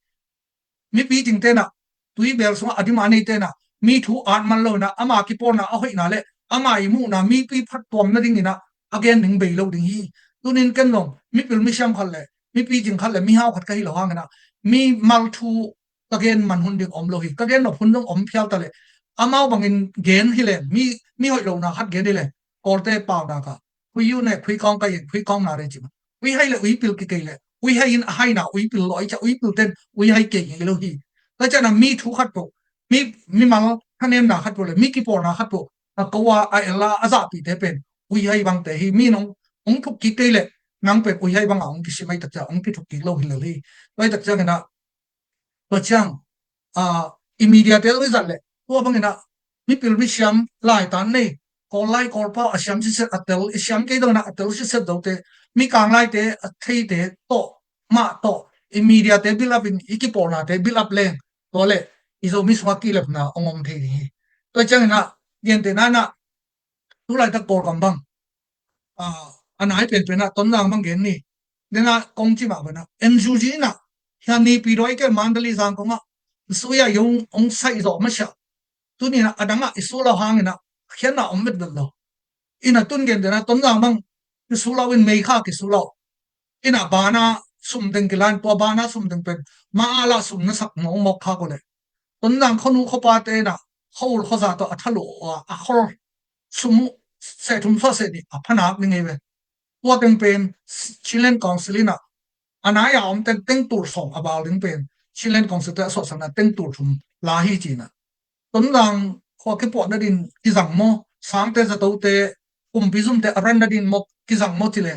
Mipi ting tenah, tuibel sungah a demand nei tenah, mi thu at man lo inah, ama kipawlna a hoihna le ama i muhna mipi phattuam nading inah a gen ding bei lo ding hi. Tunin ken zong mipil misiam khat le mipi ting khat le mihau khat ka hi lo hang inah, mimal thu ka gen man hun ding om lo hi. Ka gen nop hun zong om phial ta le, amau bangin gen hi leng, mi, mi hoih lohna khat gen hi leng, Kawlte paunak ah, khui yu ne khui kawng ka yen, khui kawng na re ci mah. Ui hai le ui pil kikei le, ui hai in a haina ui pil lo ai cia, ui pil ten ui hai kei ngei lo hi. Ka ciana mi thu khat peuh, mi, mimal thanemna khat peuh le mi kipawlna khat peuh, a ko a, a el a, a zahpihte pen ui hai bangte hi. Mi nong, hong thuk kik kei le, nang pen ui hai banga hong kisim ai tak cia, hong kithuk kik lo hi lel hi. Tua ai tak cia kena, tua ciang, a, i media te zong i zat le, tua bangin ah, mipil misiam laitan nei, Kawl lai Kawl pau a siam siset a tel, i siam kei dongin ah a tel siset zote, Mikang laite a theite tawh, mah tawh, i media te build up in, i kipawlnate build up leng, tua le, i Zomi sungah kilepna hong om thei ding hi. Tua ciangin ah, gentehna in ah, tulaitak Kawlgam bang, a, a nai penpen ah Tonzang bang gen ni. Dena kong ci mah bana, N U G in ah, hian nipi dawi ke Mandalay Zangkong ah, sui ah yong ong sai zawh masiah. Tuni in ah, a dang ah i su lo hangin ah, khian ah om vet vet lo. In ah tun gen dena, Tonzang bang, i su lo in Mei kha ki su lo. In ah bana sum deng kilan, tua bana sum deng pen, ma ala sum na sak mawk mawk kha ko le. Tonzang khonu khopa te in ah, kho ul kho za tawh a thalu a, a khol sum uh, seh thum sawh seh nih a phanak ni ngei ve. Tua teng pen Chinland Council in ah, a nai a om teng teng tul sawm a bal ding pen Chinland Council te a sawhsakna teng tul thum la hi ci in ah. Tonzang khua kipuah nadin kizang maw, sangte zatote, kumpi zumte a ran nadin maw, kizang maw ci le,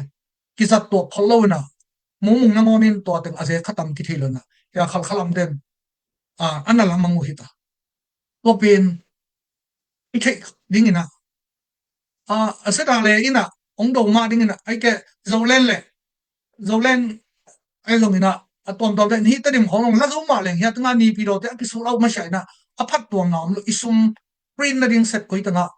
kizat tuak khol lo in ah, mumung nangawn in tua teng a zek khatam kithei lo in ah, hia khalkhalam den, a, a na lamang uh hi ta. Tua pen i theih dingin ah, a, a seta le in ah, ong do mah dingin ah, ai ke, Zoland le, Zoland, ai zongin ah, a tuamtuam te, hih Tedim khawng zong la zo mah leng, hia tengah nipi dawte a kisu lo masiah in ah, a phattuamna om lo, i sum print nading set koi tengah,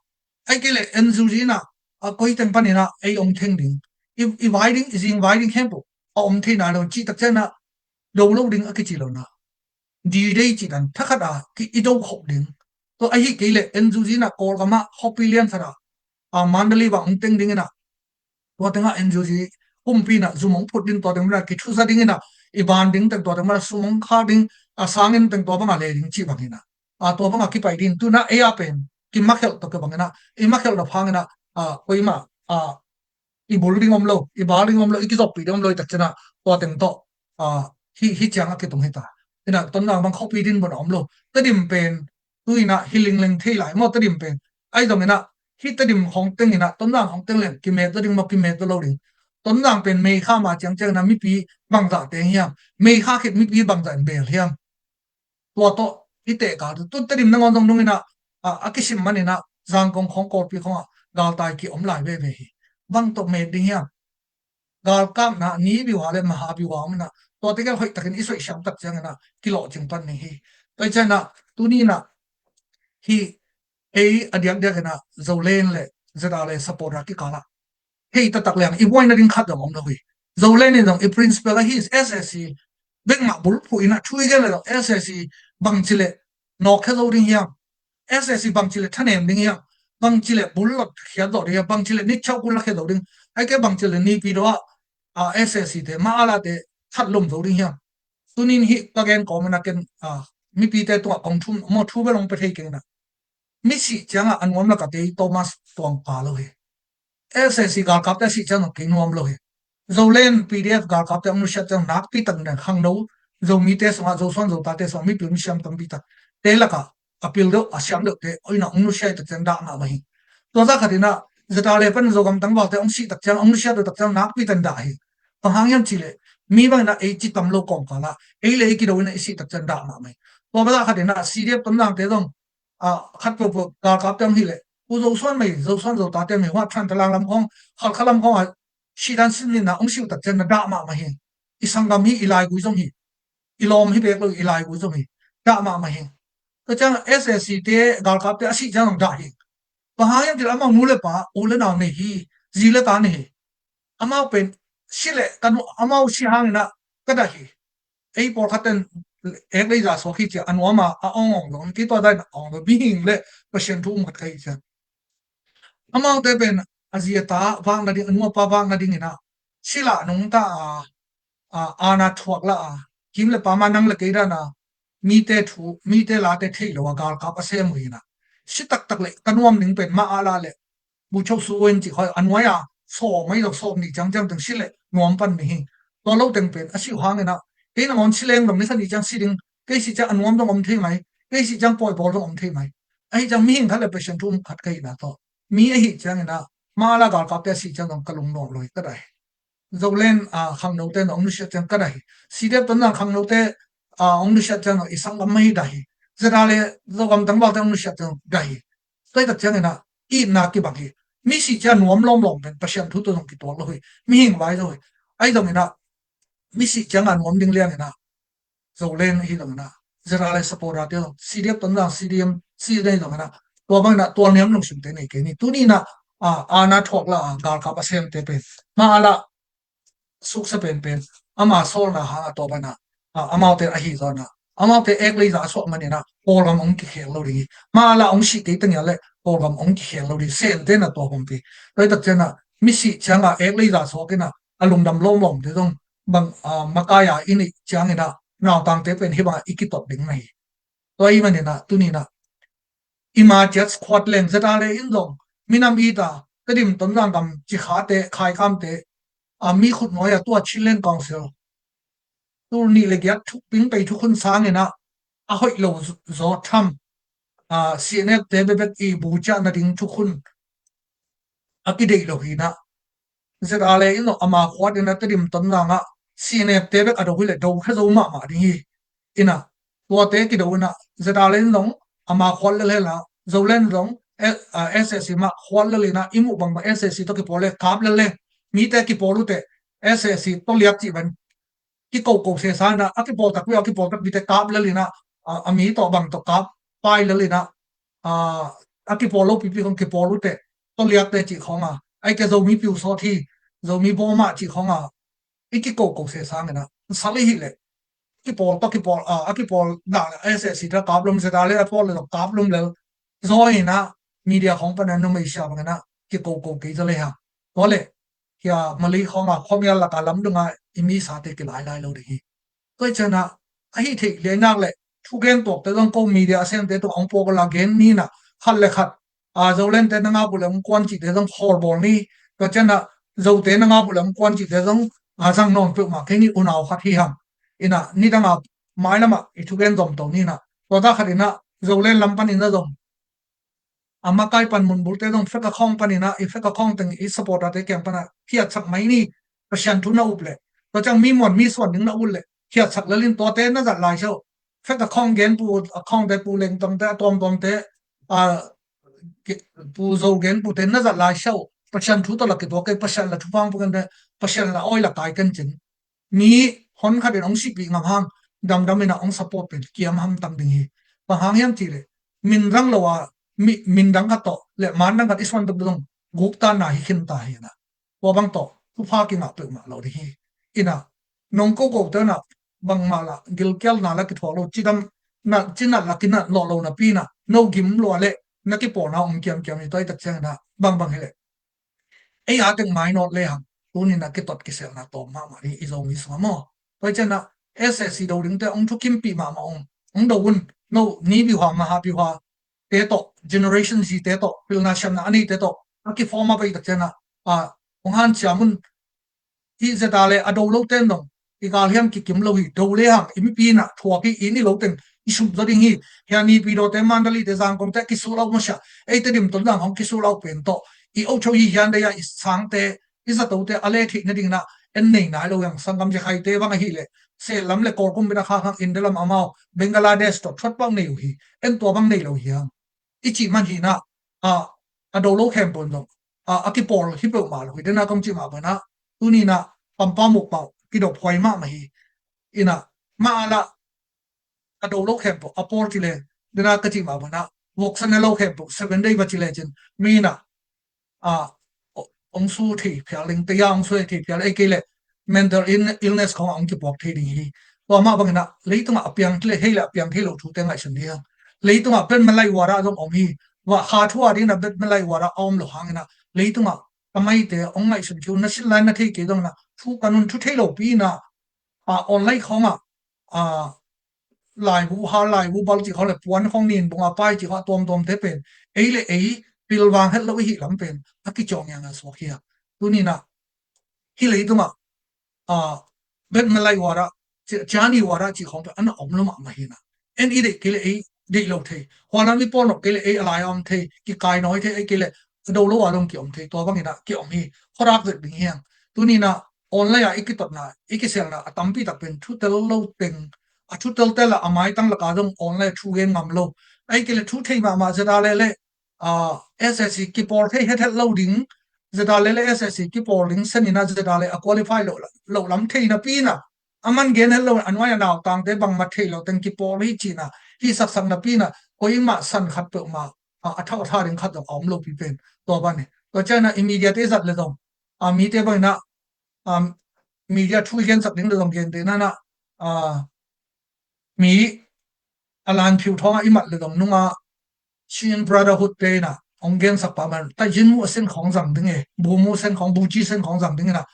ai ke le N U G in ah, a koi teng panin ah, ei ong theng ding, i, i vai ding, i zing vai ding khempeuh a om thei nai lo, cih tak ciangin ah, do lo ding a kici lo na. D-Day cih dan thakhat a ki i do khop ding. Tua ahi kei le N U G in ah Kawlgam ah khuapi lian khat ah, a, Mandalay bang ong teng dingin ah, tua tengah N U G kumpi in ah zum ong phut ding, tua teng bang ah kithuza dingin ah, i ban ding teng tua teng bang ah sum ong khak ding, a, sanginn teng tua bang ah le ding cih bangin ah, a, tua bang ah kipai ding. Tu in ah ei a pen kimakhelh tawh kibangin ah, i makhelh nop hangin ah, a, koimah, a, i bul ding om lo, i bal ding om lo, i kizoppi ding om lo, i tak ciangin ah tua teng tawh, a, hih, hih ciang a kitung hi ta. In ah Tonzang bang khuapi din bun a om lo. Tedim pen tu in ah hi lingleng thei lai maw, Tedim pen. Ai zongin ah hih Tedim khawng teng in ah, Tonzang khawng teng leng kimet lo ding maw, kimet lo ding. Tonzang pen Mei kha ma ciangciang in ah mipi bangzah teng hiam, Mei kha khit mipi bangzah in bel hiam. Tua tawh i tehkal tu Tedim nangawn zong nung in ah, a, a kisim man in ah Zangkong khawng, Kawlpi khawng ah galtai ki om lai veve hi. Bang tawh met ding hiam. Galkapna ni biwa le maha biwa om in ah, tua tegel hoih takin i soih siam tak ciangin ah kilawh cing pan ding hi. Tua i ciangin ah tuni in ah hih ei a diakdiak in ah Zoland le Z R le supporter kikal ah hei taktak leng i buaina ding khat zong om lo hi. Zoland in zong i principle ahi S A C bek mah bulphuh in ah thu i gen le zong S A C bangci le nawkkhia zo ding hiam? S A C bangci le thanem ding hiam? Bangci le bul lot khiat zo ding hiam? Bangci le nitchau kul la khia zo ding? Ai ke bangci le nipi daw ah, a, S A C te, ma ala te that lum zo ding hiam? Tunin hih ka gen kawm in ah ken, a, mipite tungah kong thum maw, thu bel hong pia thei keng in ah. Mi sih ciangah a nuam lakah kei Thomas Tuang pa lo hi. S A C galkapte a sih ciang zong kei nuam lo hi. Zoland P D F galkapte hong nusiat ciang nakpi tak in khangno Zomite sungah, Zosuan Zotate sungah mipil misiam tampi tak te lakah a pil deuh, a siam deuh te, oi na hong nusiat tak ciang dah mahmah hi. Tua zah khat in ah Z R le pan Zogam tangvalte hong sih tak ciang, hong nusiat deuh tak ciang nakpi tak in dah hi. Bang hang hiam cih leh mi bang in ah ei ci tam lo kawmkal ah ei le ei kido in ah i sih tak ciang dah mahmah hi. Tua zah khat in ah C D F Tonzangte zong, a, khat peuhpeuh galkapte hong hilh leh, U Zosuan mei, Zosuan Zotate mei, hua Than Thalang lam khawng, Khalkha lam khawng a, sihdan sin nina hong sih uh tak ciang na dah mahmah hi. I sanggam hi, i laigui zong hi. I lawm hi bek lo, i laigui zong hi. Dah mahmah hi. Tua ciang S A C te galkapte a sih ciang zong dah hi. Bang hang hiam cih leh amau nu le pa, u le nau nei hi, zi le ta nei hi. Amau pen si leh ka nu, amau si hang in ah ka dah hi. Ei pawlkhat ten ek lei za suak hi ci a, a nuam a, a awng awng lo, kei tua dan a awng lo, mihing le Pasian thu um khat ka hi ciang. Amaute pen a zi a ta vak nading, a nu a pa vak nading in ah sila nungta a, a, aana thuak la a, kim le pama nang le kei dan a mite thu, mite late thei lo a galkap a sem uh hi in ah, si taktak le ka nuam ning pen mah a la le bu chau su wen ci khoi a nuai a sawm mai lo, sawm ni ciang ciang teng si le nuam pan ni hi. Tua lo teng pen a si uh hang in ah kei nangawn si leng dong ni khat ni ciang si ding, kei si ciang a nuam dong om thei mai, kei si ciang pawi pawl dong om thei mai. Ahi ciang mihing khat le Pasian thu um khat ka hihna tawh mi ahi ciang in ah mah a la galkapte a si ciang dong ka lungnuam lo hi ka dah hi. Zoland a khangnote in hong nusiat ciang ka dah hi. C D F Tonzang khangnote a hong nusiat ciang hong i sanggam mah hi dah hi. Zeta le Zogam tangvalte hong nusiat ciang dah hi. Tua hi tak ciang in ah itna kibang hi. Misi ciang nuam lawmlawm pen Pasian thu tawh zong kituak lo hi. Mihing vai zo hi. Ahi zong in ah misi ciang a nuam ding liang in ah Zoland hi zong in ah, Zeta le supporter te zong, C D F Tonzang, C D M, C D F zong in ah, tua bang in ah tualniam lungsimte nei kei ni. Tuni in ah aana thuak la a galkap a semte pen mah a la suksa penpen ama sawlna hang a tua bang in ah amaute ahi zaw in ah, amaute ek lei za a suak man in ah Kawlgam hong kikhel lo ding hi. Mah a la hong sih kei teng a le Kawlgam hong kikhel lo ding, semte in ah tua hong pi. Tua hi tak ciang in ah misi ciang a ek lei za suak in ah a lungdam lawmlawmte zong bang a makai a i neih ciang in ah nautangte pen hih bang a i kitot ding na hi. Tua ahih man in ah tuni in ah i ma ciat khuat leng Zeta le in zong minam it a Tedim Tonzang gam Cikhate, Khaikamte a mi khut nuai a tua Chinland Council tul nih le giat thuk ping pei thukhun sang in ah a hoih lo zaw tham a C N F te bebek i bu ciah nading thukhun a kideih lo hi in ah Zeta le in zong ama khuat in ah Tedim Tonzang ah C N F te bek a do hi le do kha zo mahmah ding hi. In ah tuate kido in ah Zeta le in zong ama khuat lel hel a, Zoland zong S A C mah khuat lel in ah i muh bangbang S A C tawh kipawl le kap lel le mite kipawl uh teh S A C tawh liak cih ban kikoko sesa in ah a kipawl takpi a kipawl takpite kap lel in ah a mi tawh bang tawh kap pai lel in ah a kipawl lo pipi khong kipawl uh teh tawh liakte cih khong a, ai ke Zomi piu sawt hi, Zomi bawmah cih khong a i kikoko sesang in ah sal i hih leh kipawl tawh kipawl a kipawl dah le S A C tawh kap lum, Zeta le a pawl le tawh kap lum lel zaw in ah media khong pan a numei sia bang in ah kikoko kei zaw le ha. Tua le hia Mali khong a khuamial lak a lamdung a i mi sate kilailai lo ding hi. Tua hi ciang in ah ahi theih liainak le thugen tuakte zong ko media a semte tawh hong pawk la gen ni in ah khat le khat a Zolandte na ngap uh le hong kuan cihte zong khawlbawl ni. Tua ciang in ah Zote na ngap uh le hong kuan cihte zong a zang nawn peuhmah kei ni, unau khat hi hang. In ah nidang a mailam ah i thugen zom to ni in ah tua ta khat in ah Zoland lam pan in ah zong a makai pan munbulte zong fek a khawng pan in ah i fek a khawng teng i supporterte kiang pan ah khiatsak mai ni. Pasian thu na up leh tua ciang mi muan mi suan ding na ut leh khiatsak lel in tuate na zat lai seuh. Fek a khawng gen pu, a khawngte pu lengtongte a tuamtuamte a pu zo gen pute na zat lai seuh. Pasian thu tawh la kituak kei, Pasian la thupha hong pia kei, Pasian la awi la kai kei cin. Mi hon khat in hong sihpih ngam hang damdam in ah hong support pen kiam hamtang ding hi. Bang hang hiam cih leh minrang lo a mi, mindang khat tawh le mandang khat i suan tuk dong guktanna hi khin ta hi in ah tua bang tawh thupha kingah peuhmah lo ding hi. In ah nong koko te in ah bangmah lah gilkialna lah kithuah lo, cidam na cinat lah kinat lawh lo napi in ah no gim lua le na kipawlna om kiamkiam hi. Tua hi tak ciang in ah bangbang hi leh ei a teng mainawt le hang tuni in ah kitot kiselna tawm mahmah ding i Zomi sungah maw. Tua hi ciang in ah S A C do dingte hong thukimpih mahmah ung, hong do un. No ni biuha maha biuha te tawh, generation zi te tawh, pilna siamna a neite tawh a kiform a pai tak ciang in ah hong hanciam un. Hih zeta le a do lo ten dong i galhiam kikim lo hi. Do le hang i mipi in ah thuak hi, i ni lo teng i sum zaw ding hi. Hia Naypyidaw te, Mandalay te, Zangkong te a kisuh lo masiah, ei Tedim Tonzang hong kisuh lo pen tawh i ochau hi hian dei a i sangte i zatote a le theih nading in ah en nei nai lo hiang. Sanggam Zakhaite bang ahih leh Sen lam le Kawlkum bina kha hang India lam amau Bangladesh tawh thuat bang nei uh hi. En tua bang nei lo hiang i cih man hi in ah a do lo khempeuh in zong a kipawl hi peuhmah lo hi. Den a kong cih mah bang in ah tuni in ah pampa mukpau kidop huai mahmah hi. In ah mah a lah a do lo khempeuh a pawl ci le dena ka cih mah banah voksa ne lo khempeuh seven day va ci lecin mi inah a ong su thei phial ding, taya ong su thei phial, ei kei le mental illness khong a ong kipuak thei ding hi. Tua mah banginah leitungah a piang thei le hei le a piang thei lo thute ngaihsun ding hi. Leitungah bet malai wara zong om hi. Wah kha thu a dinah bet malai wara a om lo hanginah leitungah ka maite ong ngaihsun kiu na sin lai na thei kei zongna thu ka nun thu thei lo pi inah a online khongah a laibu, hal laibu bal cih khong le puan khong nin bunga pai cih khong a tuamtuamte pen ei le ei pilvang het lo i hih lam pen a kiciawng ianga suak hi a. Tuninah hi leitungah a bet malai wara, ciani wara cih khong pen an a om lo mahmah hinah. En i deih kei le ei deih lo thei, hualam i pawl nop kei le ei a lai a om thei, kikai nawi thei, ei kei le a do lo a dong kiom thei, tua banginah kiom hi. Khuarak zet ding hiang. Tuninah online a i kitotna, i kiselna a tampi tak pen thutel lo teng, a thutel tel a, a maitang laka zong online a thu gen ngam lo, ei kei le thu thei mahmah zeta le le a, S S C kipawl thei hethet lo ding, zeta le le S S C kipawl ding seninah zeta le a qualify lo, lo lam theina pinah a man gen het lo, a nuai a nautangte bangmah thei lo teng kipawl hi cinah hi saksakna pinah koimah san khat peuhmah a, a thau a tha ding khat zong a om lo pi pen tua bani. Tua cianah i media te zat le zong a mite banginah a media thu i gensak ding le zong gen te nanah a mi a lan phiu thawngah i mat le zong nunga Chin Brotherhood te inah ong gensak pa man ta jin mu a sen khong zang ding e, bu mu sen khong, bu ci sen khong zang ding inah.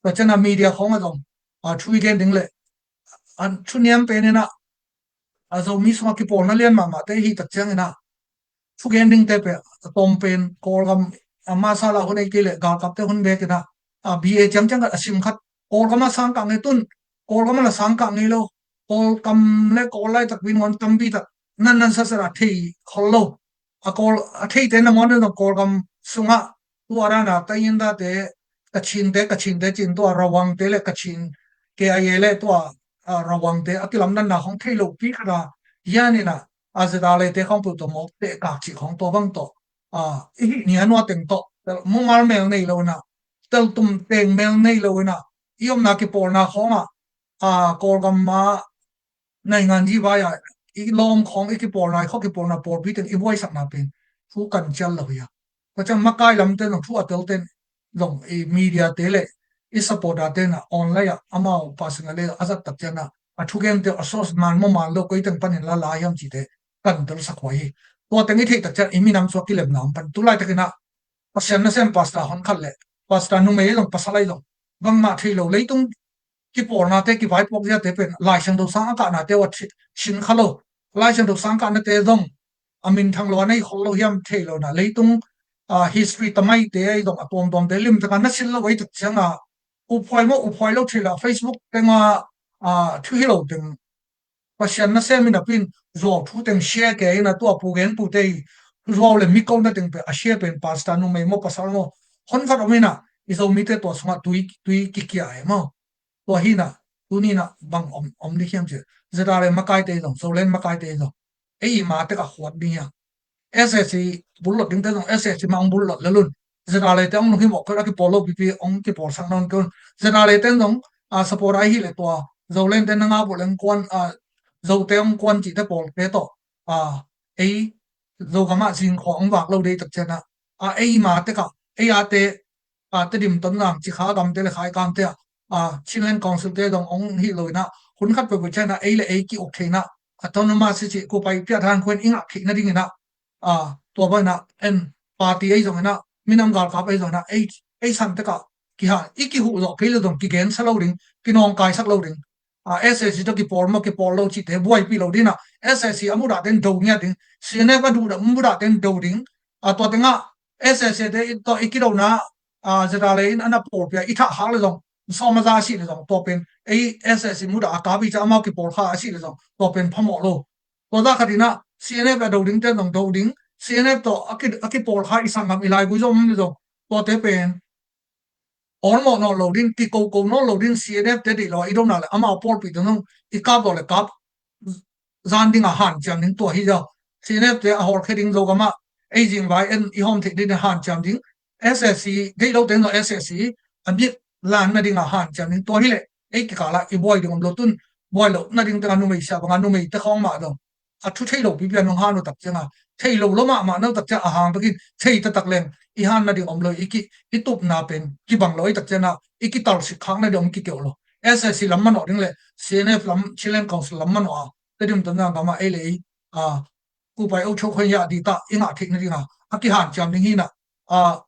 Tua cianah media khongah zong a thu i gen ding le a thu niam pen inah a Zomi sungah kipawlna lian mahmahte i hih tak cianginah thugen dingte pen a tawm pen Kawlgam a masala hun ei kei le galkapte hun bekinah a B A ciangciang khat a sim khat Kawlgam a sangkah ngei tun, Kawlgam a la sangkah ngei lo, Kawlgam le Kawl laitak bin ngon tampi tak nan nan sasat a thei khol lo. A Kawl a theite nangawn deuh zong Kawlgam sungah tua dana taiyindate Kachinte, Kachinte cin tua Rawangte le Kachin K I A le tua a, Rawangte a kilamdanna khong thei lo pi khata hianinah a zeta leite khong peuh tawh mawk tehkak cih khong tua bang tawh a i hih nia nua teng tawh mumal mel nei lo inah teltum teng mel nei lo inah i omna kipawlna khongah a Kawlgam a naingan ji vai a i lawm khong i kipawlna i khaw kipawlna pawlpi teng i buaisakna pen thu kan cial lo hi a. Ka ciang makai lamte zong thu a telten zong i media te le i supporter tenah online ah amau personal le a zat tak cianah a thugente a source man maw man lo koi teng panin la lai hiam cite kan telsak huai hi. Tua teng i theih tak cian i minam sua kilemna om pan tu laitakinah Pasian nasem pastor hon khat le pastor numei zong pasal ai zong bangmah thei lo leitung kipawlnate kivaipuak ziate pen Laisiangtho sang a kahnate uh a thin kha lo. Laisiangtho sang kahnate zong a minthang lo a nei khol lo hiam thei lo na leitung a history tamaite ai zong a tuamtuamte limtaka na sil lo ai tak cianga uphuai maw uphuai lo thei la Facebook tenga a thu hi lo teng Pasian nasem in a pin zuau thu teng share kei in a tua pu gen pute i zuau le mi ko na teng pe a share pen pastor numei maw pasal maw hon khat om in a i Zomite tua sungah tui tui kikia e maw. Tua hi na tuni na bang om om ding hiam ci zeta le makaite zong Zoland makaite zong ei i ma tek a khuat ding hiam. S S C bullot ding te zong S S C ma ong bullot le lun. Zeta le te ong lunghimawh keu a kipawl lo pipi ong kipawl sak nawn keu. Zeta le te zong a support ai hi le tua Zoland te na nga buh leng kuan a Zote ong kuan cih te pawl te tawh a ei Zogam ah zing khua ong vak lo dei tak cian a a ei ma tek a ei a te a Tedim, Tonzang, Cikha gamte le Khaikam te ah a Chinland Council te dong ong hih lo in a hun khat peuhpeuh ciang a ei le ei ki-uk theihna autonomous si cih kupai piat han khuin i ngah theihna ding in a a tua bang in a en party ei zong in a minam galkap ei zong in a ei ei san tek ah kiha i kihuh zawh kei le dong kigensa lo ding, kinawngkaisak lo ding. A, S S C tawh kipawl maw kipawl lo cihte buaipih lo ding a, S S C a mudah ten do ngiat ding, C N F a duhdah mudah ten do ding. A, tua tengah S S C te tawh i kidona a, zeta le in a na pawlpia i thah hak le zong sawm a za a sih le zong tua pen ei S S C mudah a kapi ca amau kipawl kha a sih le zong tua pen phamawh lo. Tua za khat in a C N F a do ding ten zong do ding, C N F tawh a ki a kipawl kha i sanggam i laigui zong um le zong tuate pen awlmawh nawn lo ding, kikoko nawn lo ding, C N F te deih lo a i dona le amau pawlpi te zong i kap lo le kap zan ding a hanciam ding tua hi zaw. C N F te a hawlkhia ding Zogam ah ei zingvai en i hawm theih ding hanciam ding. S S C deih lo te zong S S C a mit lan na ding a hanciam ding tua hi le ei kikal ah i buai ding om lo tun buai lo na ding teng a numei sia bang a numei te khawng mah zong a thu thei lo pipi a nong han uh tak cianga, thei lo lo mahmah no tak ciang a hang bekin thei taktak leng i han nading om lo, i ki, i tupna pen kibang lo i tak cianga, i kitalsik khak nading om kikeuh lo. SAC lam manawh ding le CNF lam, Chinland Council lam manawh a, Tedim Tonzang gama ei le ei, a, kupai o chok khon ya di ta i ngah theih nadinga a kihanciam ding hina, a,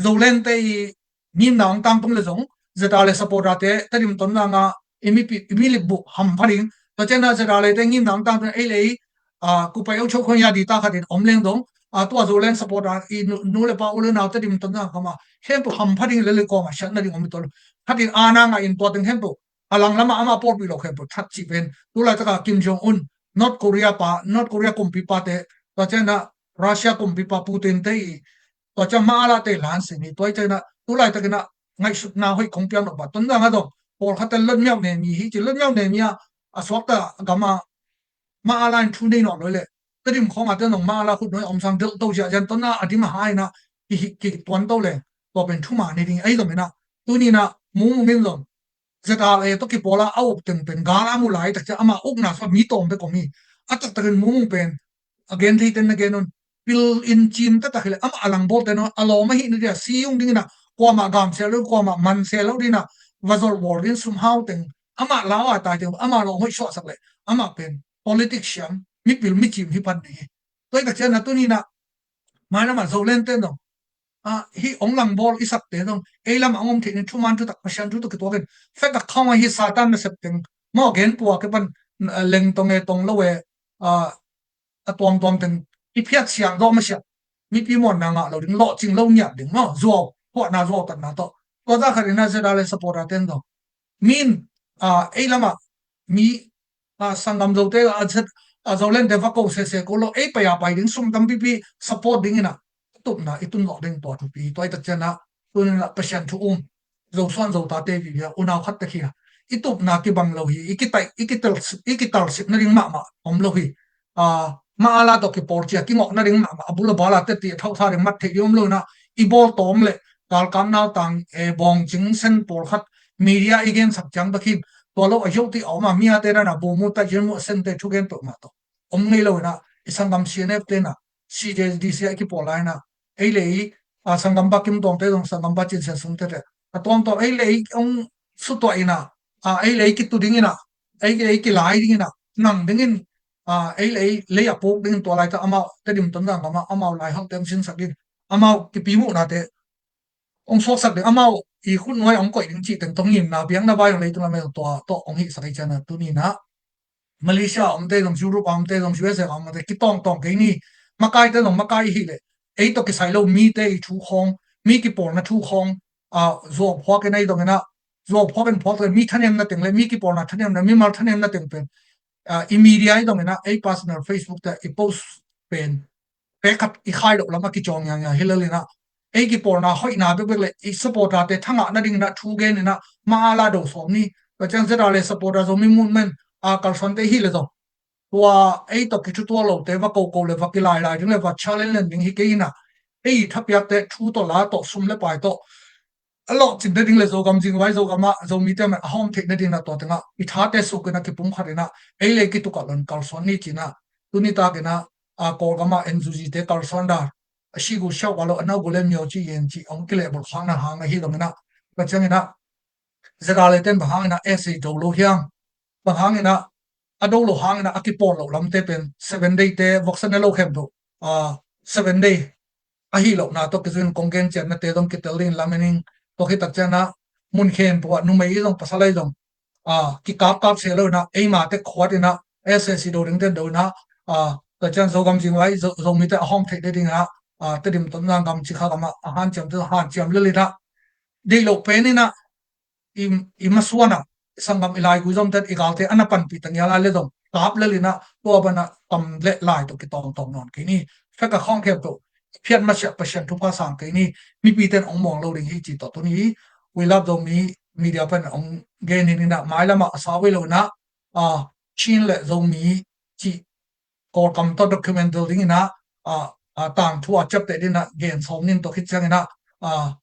Zolente i ngimna ang tangtung le zong, ZRA le supporter te Tedim Tonzanga i mipi, i milip buh hampha ding. Tua ciana ZRA le te ngimna ang tangtung ei le ei, a, kupai o chok khon ya di ta khatin om leng dong, a, tua Zolen supporter i nu, nu le pa u le nau Tedim Tonzang kama hempu hampha ding le le koma siatna ding om i tol. Khatin ana nga in tua teng hempu a lang lama ama pawlpi lo khempeuh that cih pen, tu laitaka Kim Jong Un, North Korea pa, North Korea kumpipa te, tua ciana Russia kumpipa Putin te i, tua cian ma ala te lan si ni, tua ciana tu laitakina ngaihsutna hoih kong piang lo pa, Tonzang a dong pawlkhat te lotmiau ne mi hi ci, lotmiau ne mi a, a suakta gama ma ala in thu nei nawh lo le, Tedim khong a te dong ma ala khut noi om sang delh to ziahziah Tonzang a dim a haina ki, ki tuan to le, tua pen thuma ni ding ei dong ina, tunina mumungin dong ZRA tawh kipawla a uk teng pen gal a mu lai tak ciah ama ukna sua mi tawm bek om hi. A taktakin mumung pen a gen thei ten na gen un, pil in cim taktak hileh ama a langbawl ten a lawm ahih na dia si ung dingina, kuamah gamsia lo, kuamah mansia lo dina va zolh bawl din sumhau teng ama lau a tai teng ama lawm hoih suahsak leh ama pen politics siam, mipil micim hi pan ding hi. Tua hi tak ciah na tunina mailama Zolen ten dong a, hih ong langbawl i sakte zong ei lamah ong om theih ni, thuman thutak Pasian thu tawh kituakin fetak khawng ahi Satan nasep teng maw gen pua ke pan, a, leng tong e tong lo e, a, a tuamtuam teng i phiat siang zawh masiah, mipi muanna ngah lo ding, lawhcing lo ngiat ding maw, zuau phuahna zuau tatna tawh. Tua zah khatina ZRA le supporter ten zong min, a, ei lamah mi, a, sanggam Zote, a, zet, a, Zolente va ko sese ko lo, ei pai a pai ding, sum tampipi support dingina tupna i tun zawh ding tua thupi, tua i tak ciana tunina Pasian thu um, Zosuan Zotate vivia unau khat tak hi a, i tupna kibang lo hi, i kitai, i kital, i kitalsik nading mahmah om lo hi. A, ma ala tawh kipawl cia kingawh nading mahmah, a bul a bala teti a thausa ding mat theih ding om lo ina, i bawl tawm le galkap nautang, e, bawngcing sen pawlkhat media i gensak ciang bek hin tua lo a hiau ti a om a, mi a te dana bumu ta jin mu a sente thugen peuhmah tawh om ngei lo ina, i sanggam CNF tena CJDC a i kipawl lai ina, ei le ei, a, sanggam ba Kim Tawngte zong sanggam ba Cin Sian Sumte te a tuamtuam ei le ei ong sutuah ina, a, ei le ei kitu dingina, ei le ei kilai dingina, nang dingin, a, ei le ei lei a puk dingin tua laita amau Tedim Tonzang gama amau lai hauhte ong sinsak ding, amau kipi muhnate ong suaksak ding, amau i khut nuai ong koih ding cih teng tawh ngimna biakna vai ong leitung a mel tua tawh ong hihsak ei ciana tunina Malaysia a omte zong, Europe a omte zong, USA a omte kitawngtawng kei ni. Makaite zong makai hi leh ei tawh kisai lo mite i thu khawng, mi kipawlna thu khawng, a, zuau phuak in ei dongina, zuau phuak in phuak le mi thanemna teng le mi kipawlna thanemna, mimal thanemna teng pen, a, i media i dongina, ei personal Facebook te i post pen pek khat i khai loh lam a kicaw ngiangia hi lelina, ei kipawlna hoihna bekbek le i supporter te thangah nadingina thu genina ma ala do sawm ni. Ka ciang ZRA le supporter Zomi movement a kalsuante hi le zong tua ei tawh kithutuak lote va koko le va kilailai ding le va challenge len ding hi kei ina, ei thapiakte thu tawh la tawh sum le pai tawh a lawhcin nading le Zogam zingvai Zogam ah Zomite man a hawm theih nadingina tua tengah i thate sukina kipumkhatina ei le kitukah lon kalsuan ni cina, tuni takina, a, Kawlgam ah NUG te kalsuan dan a sigu siauh a lo a naugu le mio ci yen ci ong kilehbulh khakna hang ahi dongina, ka ciangina ZRA le ten bang hangina SA do lo hiang, bang hangina a do lo hangina a kipawl loh lamte pen seven day te voksa ne lo khempeuh, a, seven day ahi lohna tawh kizuin kong gen ciatnate zong kitel dingin lamen ing. Tua khit tak ciana mun khempeuh ah numei i zong pasal ahi zong, a, kikapkap se lo ina eimate khuat ina SAC do dingte do ina, a, tua cian Zogam zingvai Zo, Zomite a hawm theih nadingina, a, Tedim Tonzang gam cikha gama a hanciamte hanciam lelina, deih loh penina i, i masuana i sanggam i laigui zomte i galte ana panpih tangiala le zong kap lelina tua bana kam le lai tawh kitawngtawng nawn kei ni. Feka khawng khempeuh phiat masiah Pasian thupha sang kei ni. Mipiten ong muang lo ding hi ci tawh tuni We Love Zomi media pen ong gen hinina, mailamah a sau ei lo ina, a, Chin le Zomi ci Kawlkam tawh documental dingina, a, a, tangthu a ciapteh dingina gen sawm nin tawh khit ciangina, a,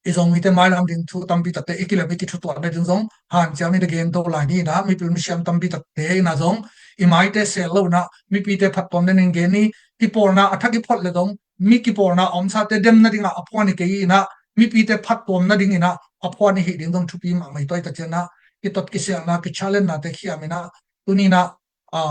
i Zomite mailam ding thu tampi takte i kilem i kithutuahna ding zong hanciam in a gen to lai ni. Ina mipil misiam tampi takte ina zong i maite sel lo ina mipite phattuamna ding gen ni. Kipawlna a thak i phot le zong mi kipawlna a omsate dem nadinga a phuan i kei ina mipite phattuamna ding ina a phuan i hih ding zong thupi mahmah hi. Tua hi tak ciangina kitot kisialna kichallenge-nate khiam ina tuni ina a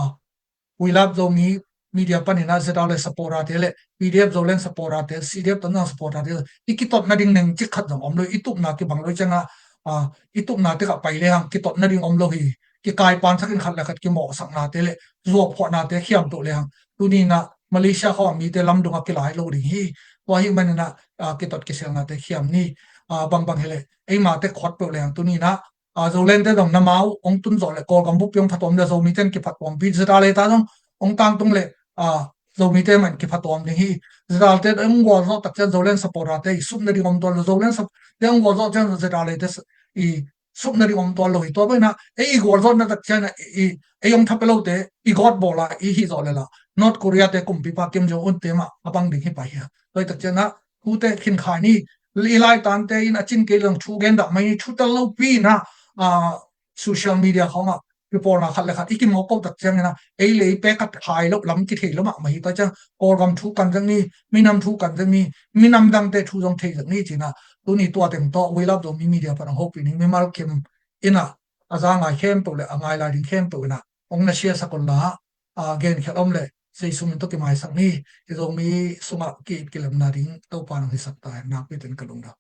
We Love Zomi Media panina Z R le supporter-te le P D F Zoland supporter-te, C D F Tonzang supporter-te i kitotna ding neng cik khat zong om lo hi. I tupna kibang lo hi cianga a i tupna tekah pai le hang kitotna ding om lo hi. Kikaipansakin khat le khat kimawhsaknate le zuauphuahnate khiamtuh le hang tuni ina Malaysia khawng a mite lamdunga kilai lo ding hi. Tua hi manina a kitot kisialnate khiam ni. A bangbang hi le eimate khuat peuh le hang tuni ina a Zolente zong na mau ong tun zawh le Kawlgam bup piong phatuam le Zomite in kiphattuampi, Z R le ta zong ong tangtung le a Zomite man kiphattuam ding hi. Z R te ong gualzawh tak ciang Zoland supporter-te i supna ding om tuan lo, Zoland sup te ong gualzawh ciang Z R le te i supna ding om tuan lo hi. Tua bangina ei i gualzawhna tak ciang i ei ong thapia lote i gawt bawla i hih zawh le la North Korea te kumpipa Kim Jong Un te mah a bang ding hi pai hi. Tua hi tak ciangina thute khinkhai ni. I laitante in a cin kei leng thu gen dah mai ni, thutel lopi ina a social media khawngah kipawlna khat le khat i kimawk ko tak ciangina ei le ei pek khat khai lo lam kithei lo mahmah hi. Tua ciang Kawlgam thu kan zek ni, minam thu kan zek ni, minam dangte thu zong thei zek ni cina tuni tua teng tawh We Love Zomi Media pan ong hopih ning mimal kim ina a za ngai khempeuh le a ngai lai ding khempeuh ina ong na siasak unla a genkhial om le seisum in tawh kimaisak ni. I Zomi sungah ki-it kilemna ding Topa nong hisak ta hen nakpi ten ka lungdam.